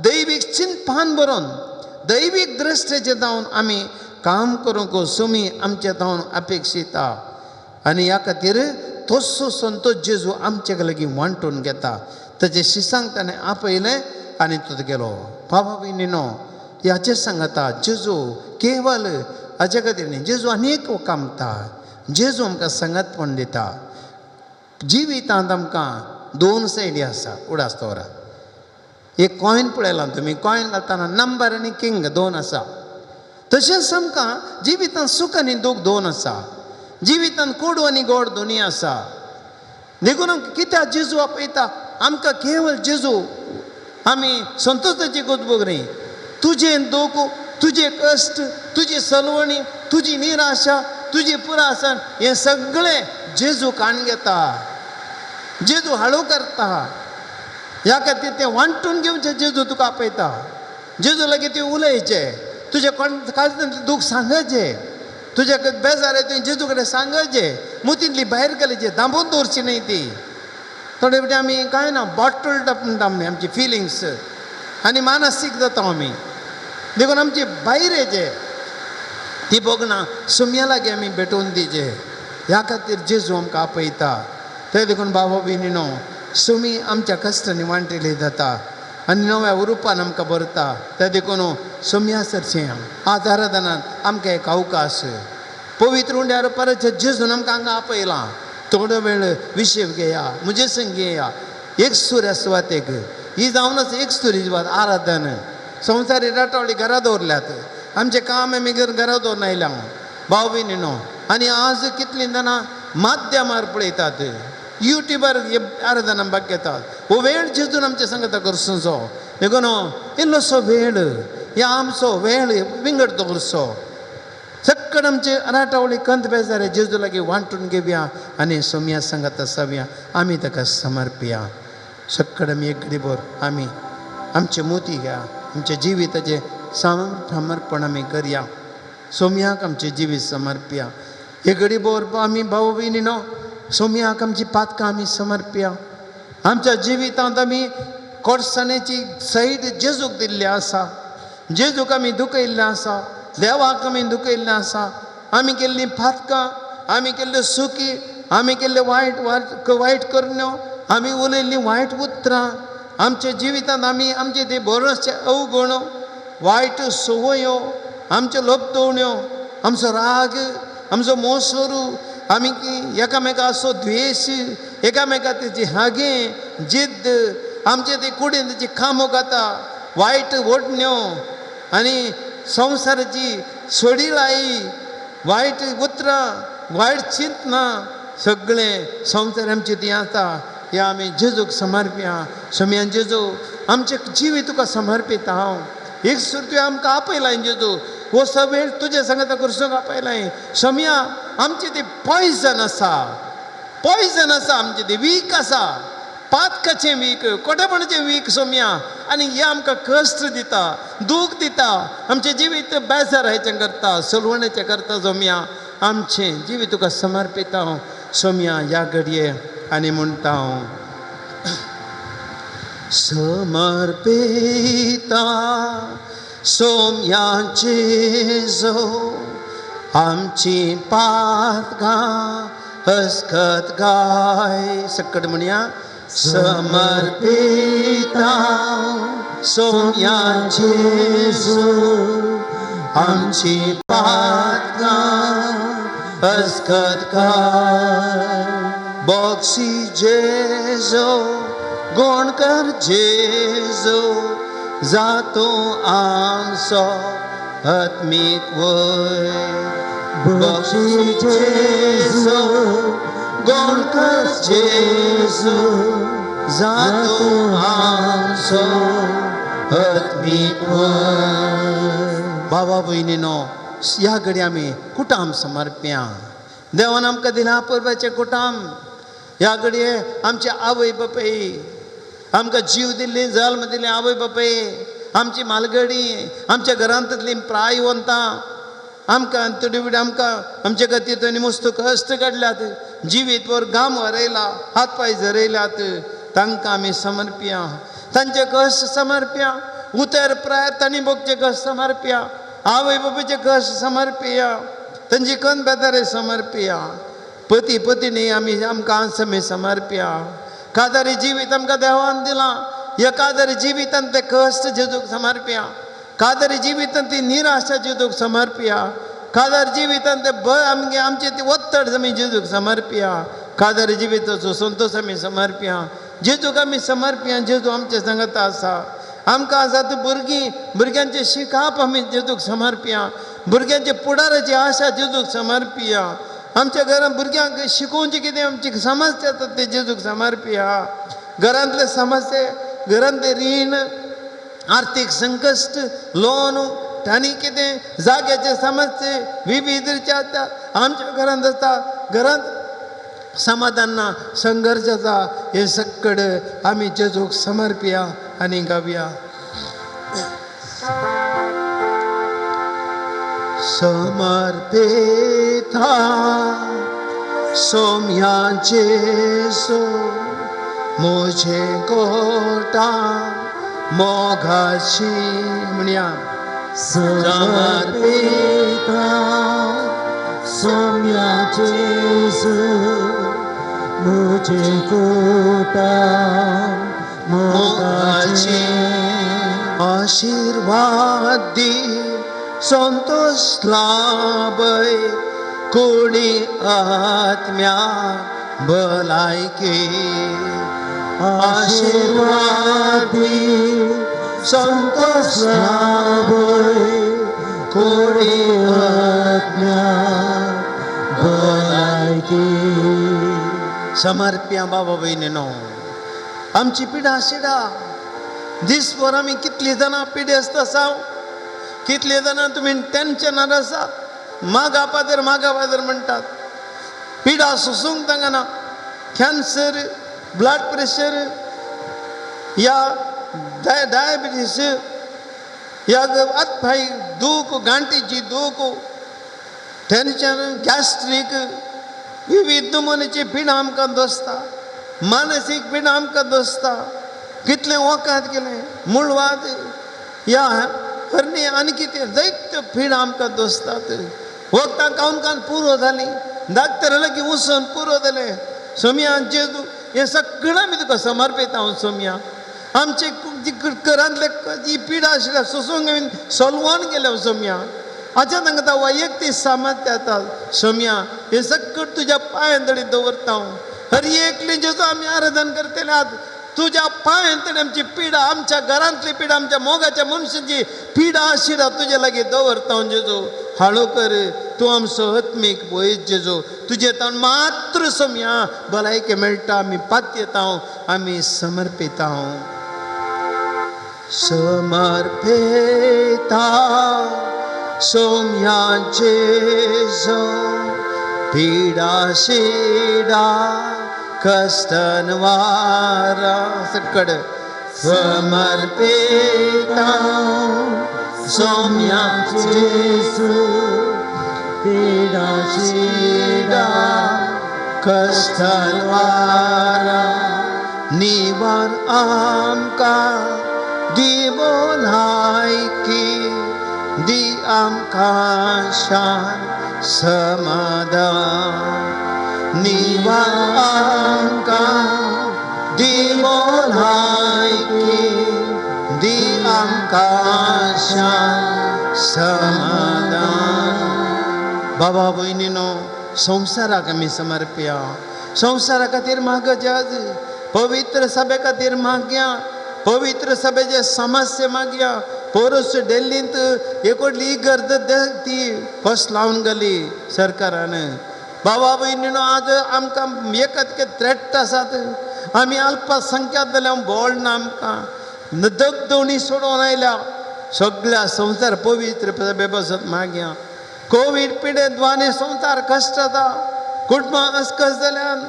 दैवीक चिंतपान बरोवन, दैवीक दृश्टेचें जावन आमी काम करूंक सोमी आमचे जावन अपेक्षिता. आनी ह्या खातीर तसो संतोश जेजू आमचे लागीं वांटून घेता. ताचे शिसांक ताणें आपयलें आनी तो गेलो. बाबा भयणीनो, ह्याचें सांगता जेजू केवल हाचे खातीर न्ही, जेजू आनी एक कामता. जेजू आमकां सांगातपण दिता. जिवितांत आमकां दोन सायडी आसा. उडास दवरा, एक कॉयन पळयलां तुमी, कॉयन घालतना नंबर आनी किंग दोन आसा. तशेंच आमकां जिवितांत सूख आनी दूख दोन आसा. जिवितांत कोडू आनी गोड दोनूय आसा. देखून आमकां कित्याक जेजू आपयता? आमकां केवल जेजू आमी संतोशाची गोदबोग न्ही, तुजें दूख, तुजें कश्ट, तुजी सलवणी, तुजी निराशा, तुजी पुरासण, हें सगळें जेजू काण घेता, जेजू हाळू करता. ह्या खातीर तें वांटून घेवचें जेजू तुका आपयता. जेजू लागीं तुवें उलयचें, तुजें कोण काळजांतलें दूख सांगचें, तुज्या बेजार तुवें जेजू कडेन सांगचें, मुतींतली भायर घालचें, दांबून दवरची न्ही ती. थोडे फावटी आमी कांय ना बॉटल्ड अप म्हणटा आमी आमची फिलिंग्स आनी मानसीक जाता आमी. देखून आमची भायर येचे ती भोगणां सुम्या लागीं आमी भेटोवन दिवचे. ह्या खातीर जेजू आमकां आपयता. ते देखून बाबा भयणीनो, सुमी आमच्या कश्टांनी वांटिल्ली जाता आनी नव्या रुपान आमकां भरता. ते देखून सुम्या सरचें आज आराधनान आमकां एक अवकाश पवित्र उंड्यार परत जेजून आमकां हांगा आपयलां. थोडो वेळ विशेव घेया, म्हजे संग येया, एक सुर्या सुवातेक. ही जावन आसा एक सुरी सुवात आराधन. संवसारी राटावळी घरा दवरल्यात, आमचें काम आमी घरा दवरून आयल्या भाव भयणीनो. आनी आज कितलीं जाणां माध्यमार पळयतात, युट्यूबार आराधना भाग घेतात. हो वेळ जेजून आमचे सांगता करचो. देखून इल्लोसो वेळ ह्या आमचो वेळ विंगड दवरचो. सक्कड आमचे राटावळी कंत बेजार जेजू लागीं वांटून घेवया आनी सोम्या सांगत आसावया, आमी ताका समर्पया. सक्कड आमी एक घडीभर आमी आमचे मोती घ्या, आमच्या जिविताचें समर्पण आमी करया, सोमयाक आमचें जिवीत समर्पया. हे घडीभर आमी भाव भयणी न्हू सोमयाक आमची पातकां आमी समर्पया. आमच्या जिवितांत आमी कोडसाणेची सैड जेजूक दिल्ली आसा, जेजूक आमी दुखयल्लें आसा, देवाक आमी दुखयल्लें आसा. आमी केल्लीं पातकां, आमी केल्ल्यो सुकी, आमी केल्ल्यो वायट वायट करण्यो, आमी उलयल्लीं वायट उतरां, आमच्या जिवितांत आमी आमचे ते बरोचशे अवगुण, वायट संवयो, आमच्यो लपतवण्यो, आमचो राग, आमचो मोसोरू, आमी एकामेकाचो द्वेश, एकामेका तेची हागें जिद्द, आमचे ते कुडीन तेची कामो खाता, वायट ओडण्यो आनी संवसाराची सोडिलाई, वायट उतरां, वायट चिंतनां, सगळें संवसार आमची ती आसा. ह्या आमी जेजूक समर्पया. सोमयान जेजू आमचें जिवीत तुका समर्पिता हांव. एक सूर तुवें आमकां आपयलां जेजू, हो सगळें तुजें सांगता करसूंक आपयलां. सोमया आमचें तें पॉयजन आसा, पॉयजन आसा आमचें तें वीक आसा, पातकाचें वीक, कोटेपणाचें वीक सोमया. आनी हें आमकां कश्ट दिता, दूख दिता, आमचें जिवीत बेजारायचें करता, सलवणेचें करता. सोमया आमचें जिवीत तुका समर्पिता हांव सोमया ह्या घडये. आनी म्हणटा हांव समर्पिता सोमया जेजू आमची पातकां हसकत गाय. सकट म्हणया समर्पिता सोमया जेजू आमची पातकां हसकत गाय. बॉक्सी जेजू गोणकर जेजू जातो आमचो आत्मीक वय. बॉक्सी जेजू गोणकर जेजू जातो आमचो आत्मीक वय. बाबा भयणीनो ह्या घडी आमी कुटाम समर्प्या. देवान आमकां दिला परबाचें कुटाम. ह्या घडये आमचे आवय बापाय आमकां जीव दिल्ली, जल्म दिल्ली आवय बापाय, आमची मालगडी, आमच्या घरांतलीं प्रायवंतां आमकां थोडी वेळ आमकां आमच्या खातीर तांणी मस्त कश्ट काडल्यात, जिवीत भर घाम वरयला, हात पांय झरयल्यात, तांकां आमी समर्पया, तांचे कश्ट समर्पया. उतर प्राय तांणी भोगचे कश्ट समर्पया, आवय बापायचे कश्ट समर्पया, तांची कन बेदारे समर्पया, पती पतीनी आमी आमकां आमी समर्पया. कादारी जिवीत आमकां देवान दिलां, ह्या कादारी जिवितान ते कश्ट जेजूक समर्पया, कादारी जिवितान ती निराशा जेजूक समर्पया, कादार जिवितान ते आमगे आमचे ती ಒತ್ತಡ आमी जेजूक समर्पया, कादारी जिविताचो संतोश आमी समर्पया, जेजूक आमी समर्पया. जेजू आमचे सांगता आसा, आमकां आसा ती भुरगीं, भुरग्यांचें शिकाप आमी जेजूक समर्पया, भुरग्यांचे फुडाराची आशा जेजूक समर्पया, आमच्या घरांत भुरग्यांक शिकोवचें कितें आमची समस्या आसा ते जेजूक समर्पया. घरांतले समस्या, घरांतले रीण, आर्थीक संकश्ट, लोन आनी कितें जाग्याचे समस्ये विविध रितीचे आसता आमच्या घरांत आसता. घरांत समाधान ना, संघर्श आसा. हे सक्कड आमी जेजूक समर्पया आनी गावया. समर्पिता सोमया जेजू म्हजे गोटा मोगाची म्हणया. समर्पिता सोमया जेजू म्हजे कोटा मोगाची. आशिर्वाद दी संतोष लाभय कुडी आत्म्या भलायकी. आशिर्वाद दी संतोष लाभय कुडी आत्म्या भलायकी. समर्प्या बाबा भयणीनो आमची पिडा शिडा दीसभर आमी कितलीं जाणां पिडेस्त आसा, कितलीं जाणां तुमी टेन्शनार आसा, मागा पादर मागा पादर म्हणटात, पिडा सोसूंक तांकां ना. Cancer, blood pressure, या डायबिटीस या हातपाय दूख, गांठीची दूख, टेन्शन, गॅस्ट्रीक, विविध नमुन्याची पिडां आमकां दोसता, मानसीक पिडां आमकां दोसता. कितलें वखद केलें, मुळवाद या हरणी आनी कितें जायत्यो पिडां आमकां दोसतात. वखदां खावन खावन पुरो जालीं, डाक्टरा लागीं वचून पुरो जालें. सोमया जेजू, हें सगळें आमी तुका समर्पिता हांव सोमया. आमचे घरांतले जी पिडा आशिल्ल्या सोसूंक सोलवून गेल्या सोमया. आतां तांकां वैयक्तीक सामर्थ्य येता सोमया. हें सगळें तुज्या पांयां तडी दवरता हांव. हर एकली जेजू आमी आराधन करतले आज तुज्या पांयां तडी आमची पिडा, आमच्या घरांतली पिडा, आमच्या मोगाच्या मनशाची पिडा आशिल्ल्या तुजे लागीं दवरता हांव जेजू. हाळू कर, तूं आमचो आत्मीक वैज जेजू. तुजे तावन मात्र सोमया भलायकी मेळटा. आमी पातयेता, आमी समर्पिता. समर्पिता सोमया जेजू, पिडा शिडा कष्टन वारा सकड. समर्पिता सोमया जेजू, पिडा शिडा कष्टन वारा, निवार आमकां दी भलायकी, दी आमकां शांत समाधान. निवार आमकां दी भलायकी, दी आमकां शांत समाधान. बाबा भयणीनो, संवसाराक आमी समर्पया. संवसारा खातीर मागया, पवित्र सभे खातीर मागया, पवित्र सभेचे समस्या मागया. पोरस डेल्लींत एक व्हडली इगर्ज ती फस लावन गेली सरकारान. बाबा भयणीनो, आज आमकां एकत थ्रेट आसात. आमी अल्पसंख्याक जाल्यार बोळ ना आमकां, दगदवणी सोडोवन आयल्या. सगळ्या संवसार पवित्र सभे बसत मागया. कोवीड पिडेद्वाने संवसार कश्ट जाता, कुटुंबां अस्कस जाल्यान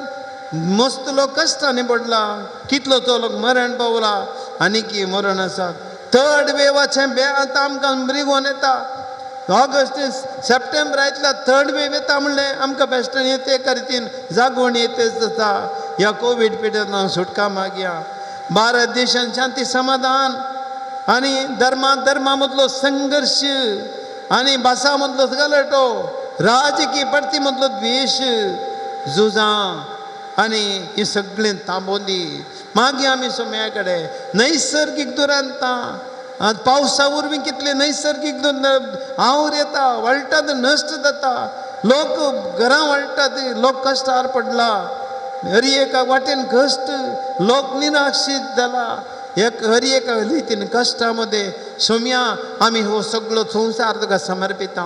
मस्त लोक कश्टांनी पडला, कितलो तो लोक मरण पावला आनी की मरण आसात. थर्ड वेवाचें बे आतां आमकां रिगोन येता. ऑगस्ट सप्टेंबर आयतल्या थर्ड वेव येता म्हणलें आमकां बेश्टें येते एका रितीन जागवण येतेच जाता. ह्या कोवीड पिडेंतल्यान सुटका मागया. भारत देशान शांती समाधान आनी धर्मा धर्मा मदलो संघर्श आनी भासां मदलो गलटो, राजकीय पडती मदलो द्वेश, झुजां आनी ही सगळीं थांबोवन दी. मागीर आमी सोम्या कडेन नैसर्गीक दुरांतां, पावसा वरवीं कितले नैसर्गीक आवर येता, वळटात, नश्ट जाता, लोक घरां वळटात, लोक कश्टार पडला, हर एका वाटेन कश्ट, लोक निराक्षीत जाला, एक हर एका रितीन कश्टा मदें. सोम्या आमी हो सगळो संवसार तुका समर्पिता,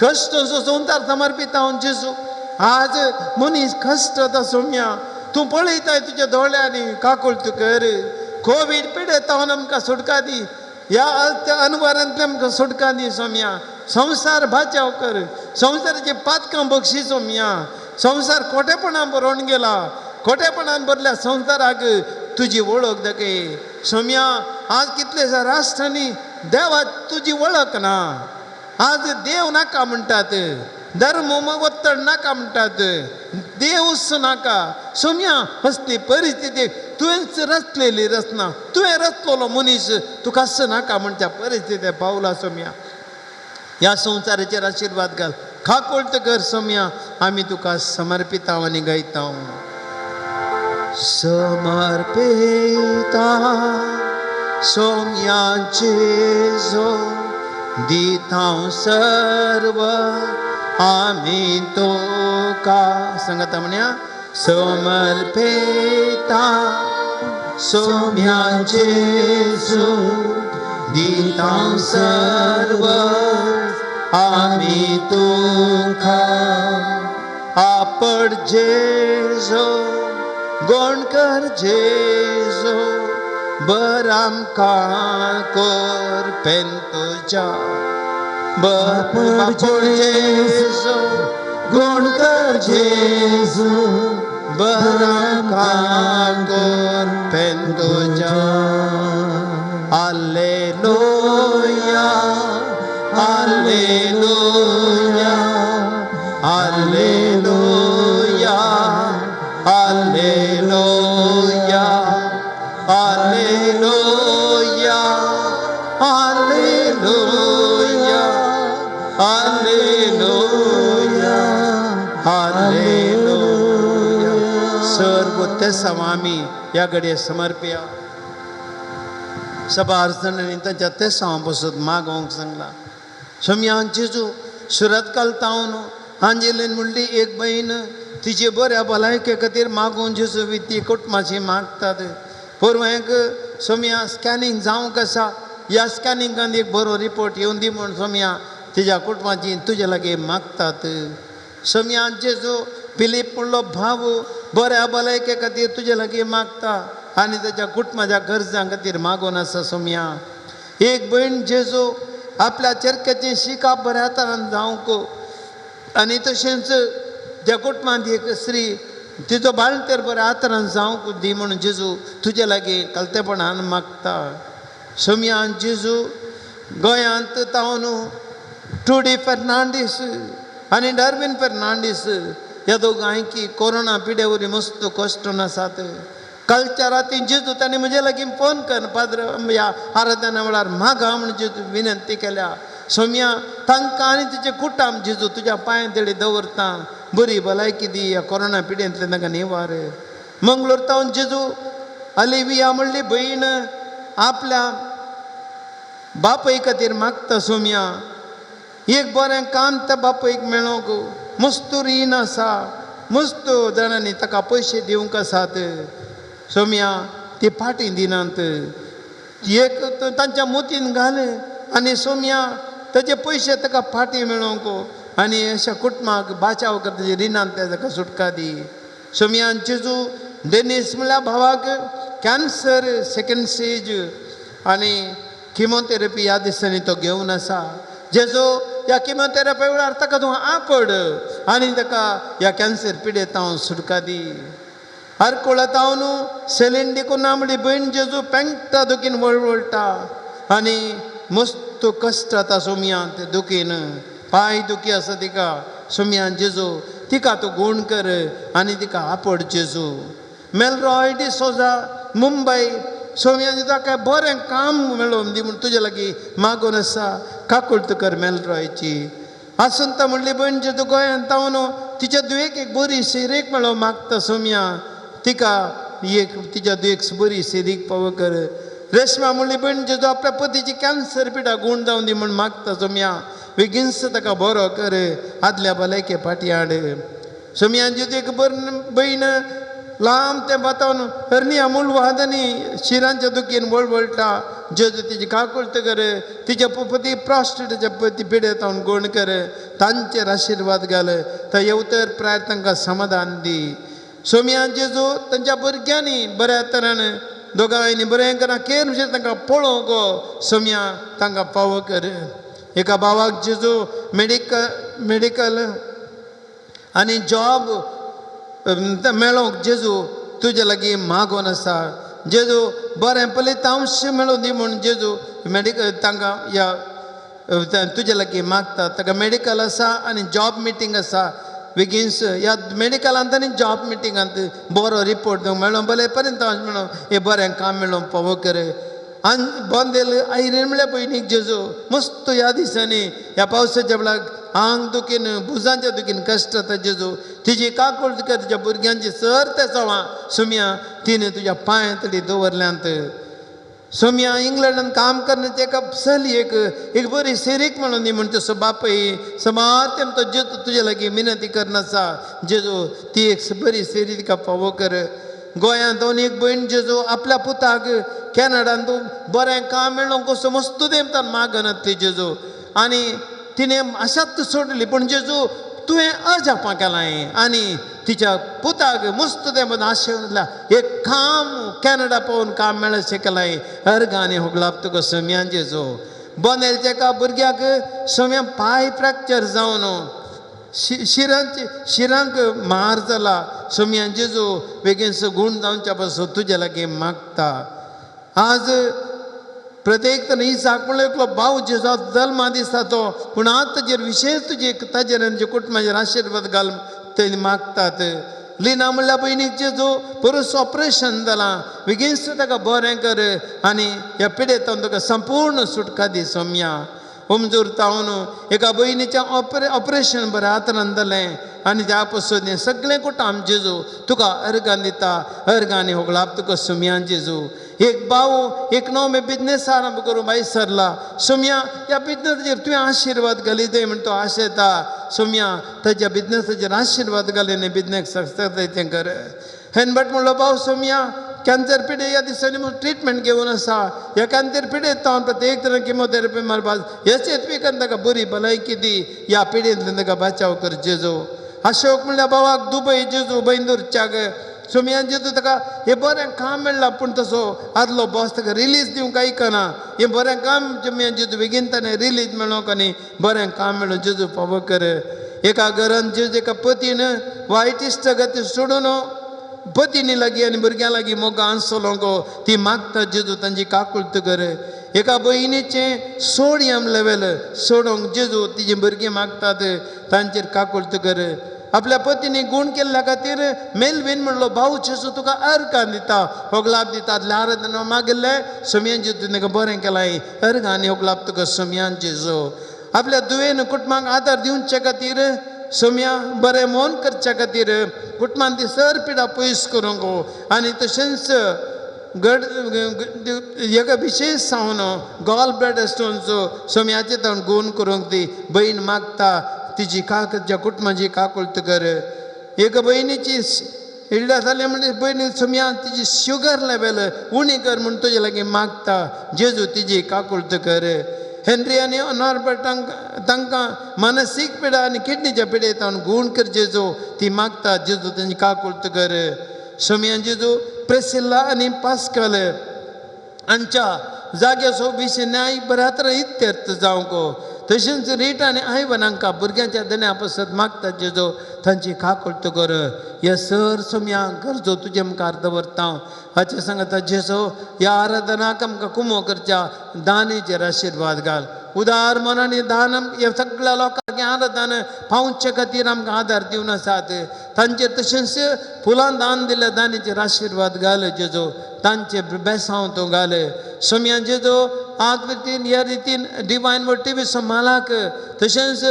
कश्ट संवसार समर्पिता जेजू. आज मनीस कश्ट जाता सोम्या, तूं पळयताय तुज्या दोळ्यांनी, काकुळट कर. कोवीड पिडेतावन आमकां सुटका दी, ह्या अनवरांतल्यान आमकां सुटका दी सोम्या. संवसार बाचाव कर, संवसाराची पातकां बक्षी सोम्या. संवसार खोटेपणान भरोवन गेला, खोटेपणान भरल्या संवसाराक तुजी वळख दाखय सोम्या. आज कितलेशा राष्ट्रांनी देवा तुजी वळख ना, आज देव नाका म्हणटात, धर्म वत्तड नाका म्हणटात, देवूच नाका सोम्या. असली परिस्थिती तुवेंच रचलेली रचना, तुवें रचलेलो मनीस तुकाच नाका म्हणच्या परिस्थिती पावला सोम्या. ह्या संवसाराचेर आशिर्वाद घाल, खाकोळट कर सोम्या. आमी तुका समर्पिता आनी गायता. समर्पिता सोम्या जेजू, दिता सर्व आमी तुका. सांगता म्हणया, समर्पिता सोम्या जेजू, दिता सर्व आमी तुका. आपड जेजू, गोण कर जेजू, बर आमकां कर पेंतुच्या. बर जेजू, गुण कर जेजू, बरम कांगोर पेंदुजा। Alleluia, alleluia, alleluia, alleluia, alleluia, alleluia, alleluia, alleluia. सर्व तेसांव आमी ह्या घडये समर्पया। सभार जाणांनी तांच्या तेसांव पसून मागोवंक सांगलां। सोमयान जेजू सुरतकाल तावन आंजेलीन म्हणली एक बहीण तिचे बऱ्या भलायके खातीर मागून जेजू ती कुटुंबाची मागतात। पोरवांक सोमया स्कॅनिंग जावंक आसा, ह्या स्कॅनिंगान एक बरो रिपोर्ट येवन दी म्हूण सोमया तिज्या कुटुंबाची तुजे लागीं मागतात। सोमयान जेजू फिलीप म्हणलो भाव बऱ्या भलायके खातीर तुजे लागीं मागता आनी ताच्या कुटुंबाच्या गरजां खातीर मागून आसा। सोमया एक भयण जेजू आपल्या चरख्याचें शिकाप बऱ्या तरान जावंक आनी तशेंच त्या कुटुंबांत एक स्त्री तिजो बाळंतेर बऱ्या तरान जावंक दी म्हणून जेजू तुजे लागीं कलतेपणान मागता। सोमयान जेजू गोंयांत तावन टुडी फेर्नांडीस आनी डार्वीन फेर्नांडीस ह्या दोगांयकी कोरोना पिड्या वरी मस्त कश्ट आसात। कालच्या राती जेजू ताणें म्हजे लागीं फोन कर पाद्र ह्या आराधना वेळार मागा म्हूण जेजू विनंती केल्या। सोमया तांकां आनी तिचे कुटाम जेजू तुज्या पांय तळी दवरता, बरी भलायकी दी ह्या कोरोना पिड्यांतल्यान तांकां निवार। मंगळूर तावन जेजू अलिविया म्हणली भयण आपल्या बापय खातीर मागता। सोमया एक बरें काम त्या बापयक मेळोंक मस्त रीण आसा, मस्त जाणांनी ताका पयशे दिवंक आसात। सोमया ती फाटीं दिनात, एक तांच्या मोतीन घाल आनी सोमया ताजे पयशे ताका फाटीं मेळोंक आनी अशा कुटुंबाक बाचाव करता तेजे रिणांत ताका सुटका दी। सोमयान जेजू डेनीस म्हणल्यार भावाक कॅन्सर सेकेंड स्टेज आनी किमोथेरपी ह्या दिसांनी तो घेवन आसा। जेजू ह्या किमोथेरपी वेळार ताका तूं आपड आनी ताका ह्या कॅन्सर पिडेंत हांव सुटका दी। हरकुळा तावन सेलीन डिकुन्हा म्हणली भयण जेजू पेंकता दुखीन वळवळटा आनी मस्त कश्ट जाता सोमयान ते दुखीन, पांय दुखी आसा तिका। सोमयान जेजू तिका तूं गूण कर आनी तिका आपड जेजू। मेलरॉय डिसोजा मुंबय सोमयान ताका बरें काम मेळोवन दी म्हूण तुजे लागीं मागून आसा, काकुळट कर मेलरॉयची। आसंता म्हणली भयण जेजू गोंयांत तावन तिच्या दुयेक एक बरी सिरेक मेळोवंक मागता। सोमया तिका एक तिच्या दुयेक बरी सिरीक पावो कर। रेश्मा म्हणली भयण जेजू आपल्या पतीची कॅन्सर पिडा गूण जावन दी म्हूण मागता। सोमया बेगीनच ताका बरो कर, आदल्या भलायके फाटीं हाड। सोमयान जेजू एक भयण लांब तें बातावन हरणी अमूल वादनी शिरांच्या दुखीन वळवळटा। जेजू तिची काकुळट कर, तिच्या पती प्रॉस्टेटाच्या पती पिडेंत हांव गूण कर, तांचेर आशिर्वाद घाल, तो येवतर प्राय तांकां समाधान दी। सोमयान जेजू तांच्या भुरग्यांनी बऱ्या तरान दोगांयनी बरें करा केर म्हणजे तांकां पळोवंक गो सोमया तांकां पावो कर। एका भावाक जेजू मेडिकल आनी जॉब मेळोवंक जेजू तुजे लागीं मागोन आसा। जेजू बरें फलितांश मेळोवं दी म्हूण जेजू मेडिकल तांकां ह्या तुजे लागीं मागता। ताका मेडिकल आसा आनी जॉब मिटींग आसा बेगीनस ह्या मेडिकलांत आनी जॉब मिटिंगांत बरो रिपोर्ट दिवंक मेळोवं बरें पर्यंत मेळोवं हें बरें काम मेळोवंक पावो कर। आनी बोंदेल आयरेन म्हणल्यार भयणीक जेजू मस्त ह्या दिसांनी ह्या पावसाच्या वेळार आंग दुखीन भुजांच्या दुखीन कश्ट जाता जेजू तिजी काकुळट कर, तिच्या भुरग्यांची सर ते सवां सोमया तिणें तुज्या पांय तडी दवरल्यांत। सोमया इंग्लंडान काम करण्याचें एका चली एक बरी सिरीक म्हणून दी म्हूण तसो बापय समार तेम तो जेजू तुजे लागीं विनंती करना आसा। जेजू ती एक बरी सिरी तिका फावो कर। गोंयांत दोन एक भयण जेजू आपल्या पुताक कॅनडान तूं बरें काम मेळोवंक कसो मस्त तेमतान मागनात ती जेजू आनी तिणें आशाच सोडली पूण जेजू तुवें अजापां केलां आनी तिच्या पुताक मस्त तें आशेवन एक काम कॅनडा पळोवन काम मेळत शिकलां अर्गांनी होगलाप तुका सोम्यान जेजू। बोनेलच्या एका भुरग्याक सोम्या पांय फ्रॅक्चर जावन शिरांचे शिरांक मार जाला सोमया जेजू बेगीनसो गूण जावच्या पासून तुज्या लागीं मागता. आज प्रत्येक तरेन इसाक म्हणल्यार एकलो भाव जेजू जल्मा दिसता तो, पूण आतां ताजेर विशेश तुजे ताजेर आनी कुटुंबाचेर आशिर्वाद घाल ते मागतात. लिना म्हणल्यार भयणीक जेजू परस ऑपरेशन जालां बेगीनसो ताका बरें कर आनी ह्या पिडेंतल्यान तुका संपूर्ण सुटका दी सोमया. उमजूर तावन एका भयणीचें ऑपरेशन बरें हातान जालें आनी त्या पसून हें सगळें कुटुंब जेजू तुका अर्गान दिता, अर्गांनी होगळाप तुका सोमया जेजू. एक भाव एक नवो बिजनेस आरंभ करूं भायर सरला सोमया, ह्या बिजनेसाचेर तुवें आशिर्वाद घाली दे म्हण तो आशेता सोमया, ताच्या बिजनेसाचेर आशिर्वाद घाली आनी बिजनेस सक्सेस तें कर. हेनबट म्हणलो भाव सोमया कॅन्सर पिडे ह्या दिसांनी म्हूण ट्रिटमेंट घेवन आसा, ह्या कॅन्सर पिडेंत हांव प्रत्येक तरेन किमोथेरपी मारपाक हेच करून ताका बरी भलायकी दी, ह्या पिडेंतल्यान ताका बचाव कर जेजू. अशोक म्हणल्यार भावाक दुबय जेजू बैंदूरच्याक सोमया जेजू ताका हें बरें काम मेळ्ळां, पूण तसो आदलो बॉस ताका रिलीज दिवंक आयकना. हें बरें काम सोमया जेजू बेगीन ताणें रिलीज मेळोंक आनी बरें काम मेळूं जेजू फावो कर. एका घरान जेजू एका पतीन वायट इश्टागती सोडून पतीनी लागीं आनी भुरग्यां लागीं मोग आसलो ती मागता जेजू तांची काकुळट कर. एका भयणीचें सोडियम लेवल सोडोवंक जेजू तिजी भुरगीं मागतात तांचेर काकुळट कर. आपल्या पतीनी गूण केल्ल्या खातीर मेलवीन म्हणलो भाव जेजू तुका अर्गां दिता होगलाप दिता. आदल्या आराधना मागिल्लें सोमयान जेजू ताका बरें केलां अर्गांनी होगलाप तुका सोमयान जेजू. आपल्या दुयेन कुटुंबाक आदार दिवचे खातीर सोमया बरें मोन करच्या खातीर कुटुंबान ती सर पिडा पयस करूंक आनी तशेंच गड एका विशेश सावन गॉल ब्लॅडर स्टोनचो सोमयाचे ताण गूण करूंक ती भयण मागता तिजी काकच्या कुटुंबाची काकुळट कर. एका भयणीची इल्ल्या जालें म्हणजे भयणी सोमया तिजी शुगर लेवल उणी कर म्हूण तुजे लागीं मागता जेजू तिजी काकुळट कर. हेनरी आनी नॉर्बर्ट तांकां मानसीक पिडा आनी किडनीच्या पिडेंत गूण कर जेजू ती मागता जेजू तेंची काकुळट कर. सोमया जेजू प्रेसिल्ला आनी पास्कल हांच्या जाग्याचो विशय न्याय बऱ्या तरेन इत्यर्थ जावंक तशेंच रिटा आनी आयवन हांकां भुरग्यांच्या दन्या पासत मागता जेजू तांची काकुळट कर. हे सर सोमया गरजो तुजे मुखार दवरता हाचे सांगता जेजू ह्या आराधनाक आमकां कुमो करच्या दानीचेर आशिर्वाद घाल. उदार मनांनी दान ह्या सगळ्या लोकांक आराधन पावचे खातीर आमकां आदार दिवन आसात तांचेर तशेंच फुलां दान दिल्या दानीचेर आशिर्वाद घाल जेजू तांचे बेसांव तूं घाल. सोमया जेजू आज रितीन ह्या रितीन डिवायन वर्ड टिवी समालाक तशेंच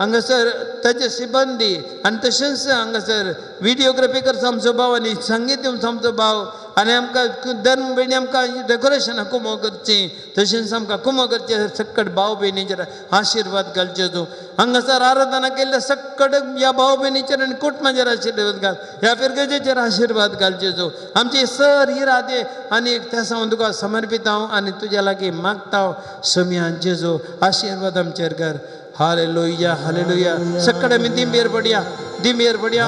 हांगासर ताचे सिबंदी आनी तशेंच हांगासर विडियोग्राफी करचो आमचो भाव आनी संगीत दिवचो आमचो भाव आनी आमकां धर्म भयणी आमकां डेकोरेशनां कुमो करचीं तशेंच आमकां कुमो करचें सक्कट भाव भयणीचेर आशिर्वाद घालचे तूं. हांगासर आराधना केल्ल्या सक्कट ह्या भाव भयणीचेर आनी कुटुंबाचेर आशिर्वाद घाल, ह्या फिरगजेचेर आशिर्वाद घालचे तूं. आमचे सर इरादे आनी त्या सावन तुका समर्पित हांव आनी तुज्या लागीं मागता सोमया जेजू आशिर्वाद आमचेर कर. Hallelujah hallelujah. सक्कट आमी दिंबेर पडया दिंबेर पडया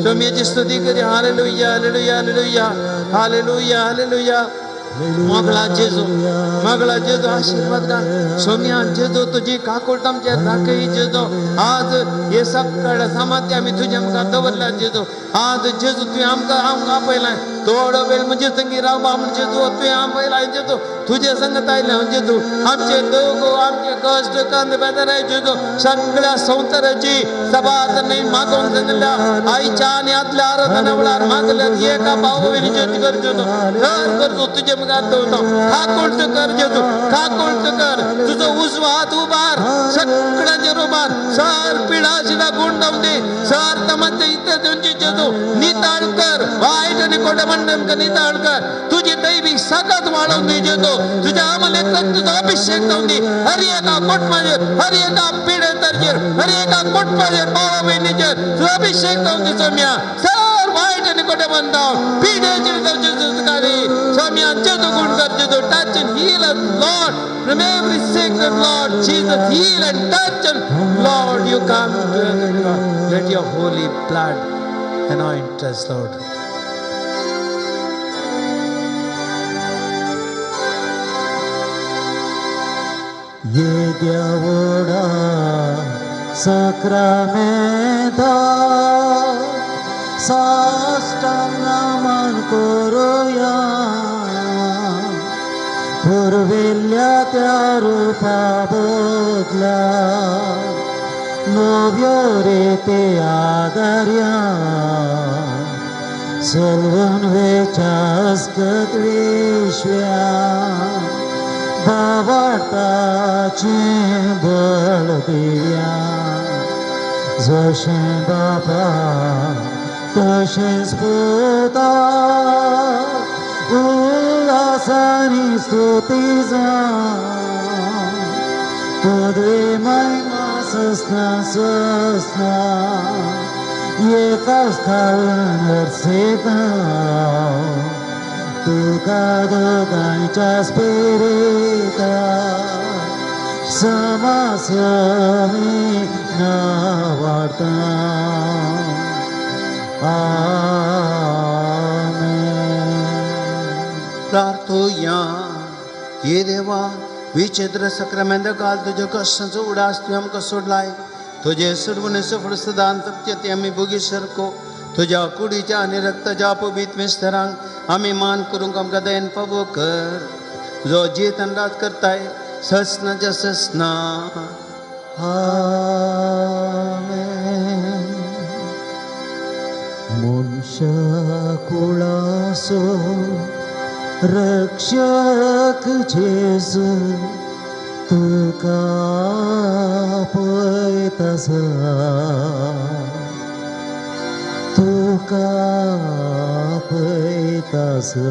सोमयाची स्तुती करी. Hallelujah hallelujah hallelujah hallelujah hallelujah. मोगळा जेजू मोगळा जेजू आशिर्वाद घाल सोमया जेजू तुजी काकुळट आमचेर दाखय जेजू. आज हे सगळे सामर्थ्य आमी तुज्या मुखार दवरल्या जेजू. आज जेजू तुवें आमकां आमकां आपयलां थोडो वेळ म्हजे संगी रावपा म्हण जेजू तुवें आपयलां जेजू तुजे संगत आयलें हांव जेजू. आमचे दोग आमचे कश्ट कांद बेजाराय जेजू सगळ्या संवसाराची सभा न्हय मागोवंक सांगिल्ल्या आयच्या आनी आदल्या आराधना वेळार मागल्या एका भाव भयणीचेर कर जेजू कर करचो तुजे मुखार दवरता. काकुळट कर जेजू काकुळट कर. तुजो उजवो हात उबार सगळ्यांचेर उबार सर पिडा शिडा गुण जावन दी सर तमाचे इतर दिवची जेजू निताळ कर वायट आनी खोटें म्हणणें निताळ कर. तुजी दैवी ताकद वाडोवन दी जेजू तुज्या आमलेकान तुजो अभिषेक जावन दी हर एका कुटुंबाचेर हर एका पिडेताचेर हर एका कुटुंबाचेर भावा भयणीचेर तुजो अभिषेक जावन दी सोमया. सर वायट आनी खोटें म्हणटा पिडेचेर जावचे सोमया जेजू गुण कर जेजू. Touch and heal us, Lord, from every sickness, Lord Jesus, heal and touch and Lord, you come to us. Let your holy blood anoint us, Lord. येद्या व्हडा सक्रामेंता साष्टांग मान करुया पुर्विल्ल्या त्या रुपा बदला नव्यो रिती आदार्या सलवून वेच्यास्कत विश्व्या बाबाटाचें बळ दिव्या जशें बापा तशेंच पुता उल्हासानी स्तुती जावं पदवी महिमा सस्ना सस्ना एका स्थान अर्सेता तुका दोगांयच्या स्पिरिता समासमी नावाडता. आमेन. प्रार्थोया. हे देवा, विचित्र सक्रामेंत काल तुज्या कश्टांचो उडास तुवें आमकां सोडलाय. तुजे सुडवणेचो फळ सदां तृप्ती ते आमी भोगी सारको तुज्या कुडीच्या आनी रक्ताच्या पवित्र मिस्तरांक आमी मान करूंक आमकां दयन फावो कर, जो जियेतन राज करताय ससनाच्या ससना. आमेन. मनशा कुळाचो रक्षक जेजू तुका पळयतासा, तुका पळयतासा.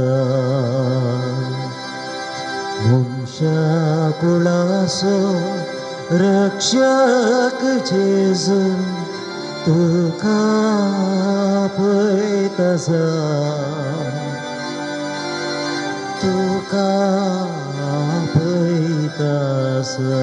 मनशा कुळाचो रक्षक जेजू तुका पळयतासा, तुका पळयतासा.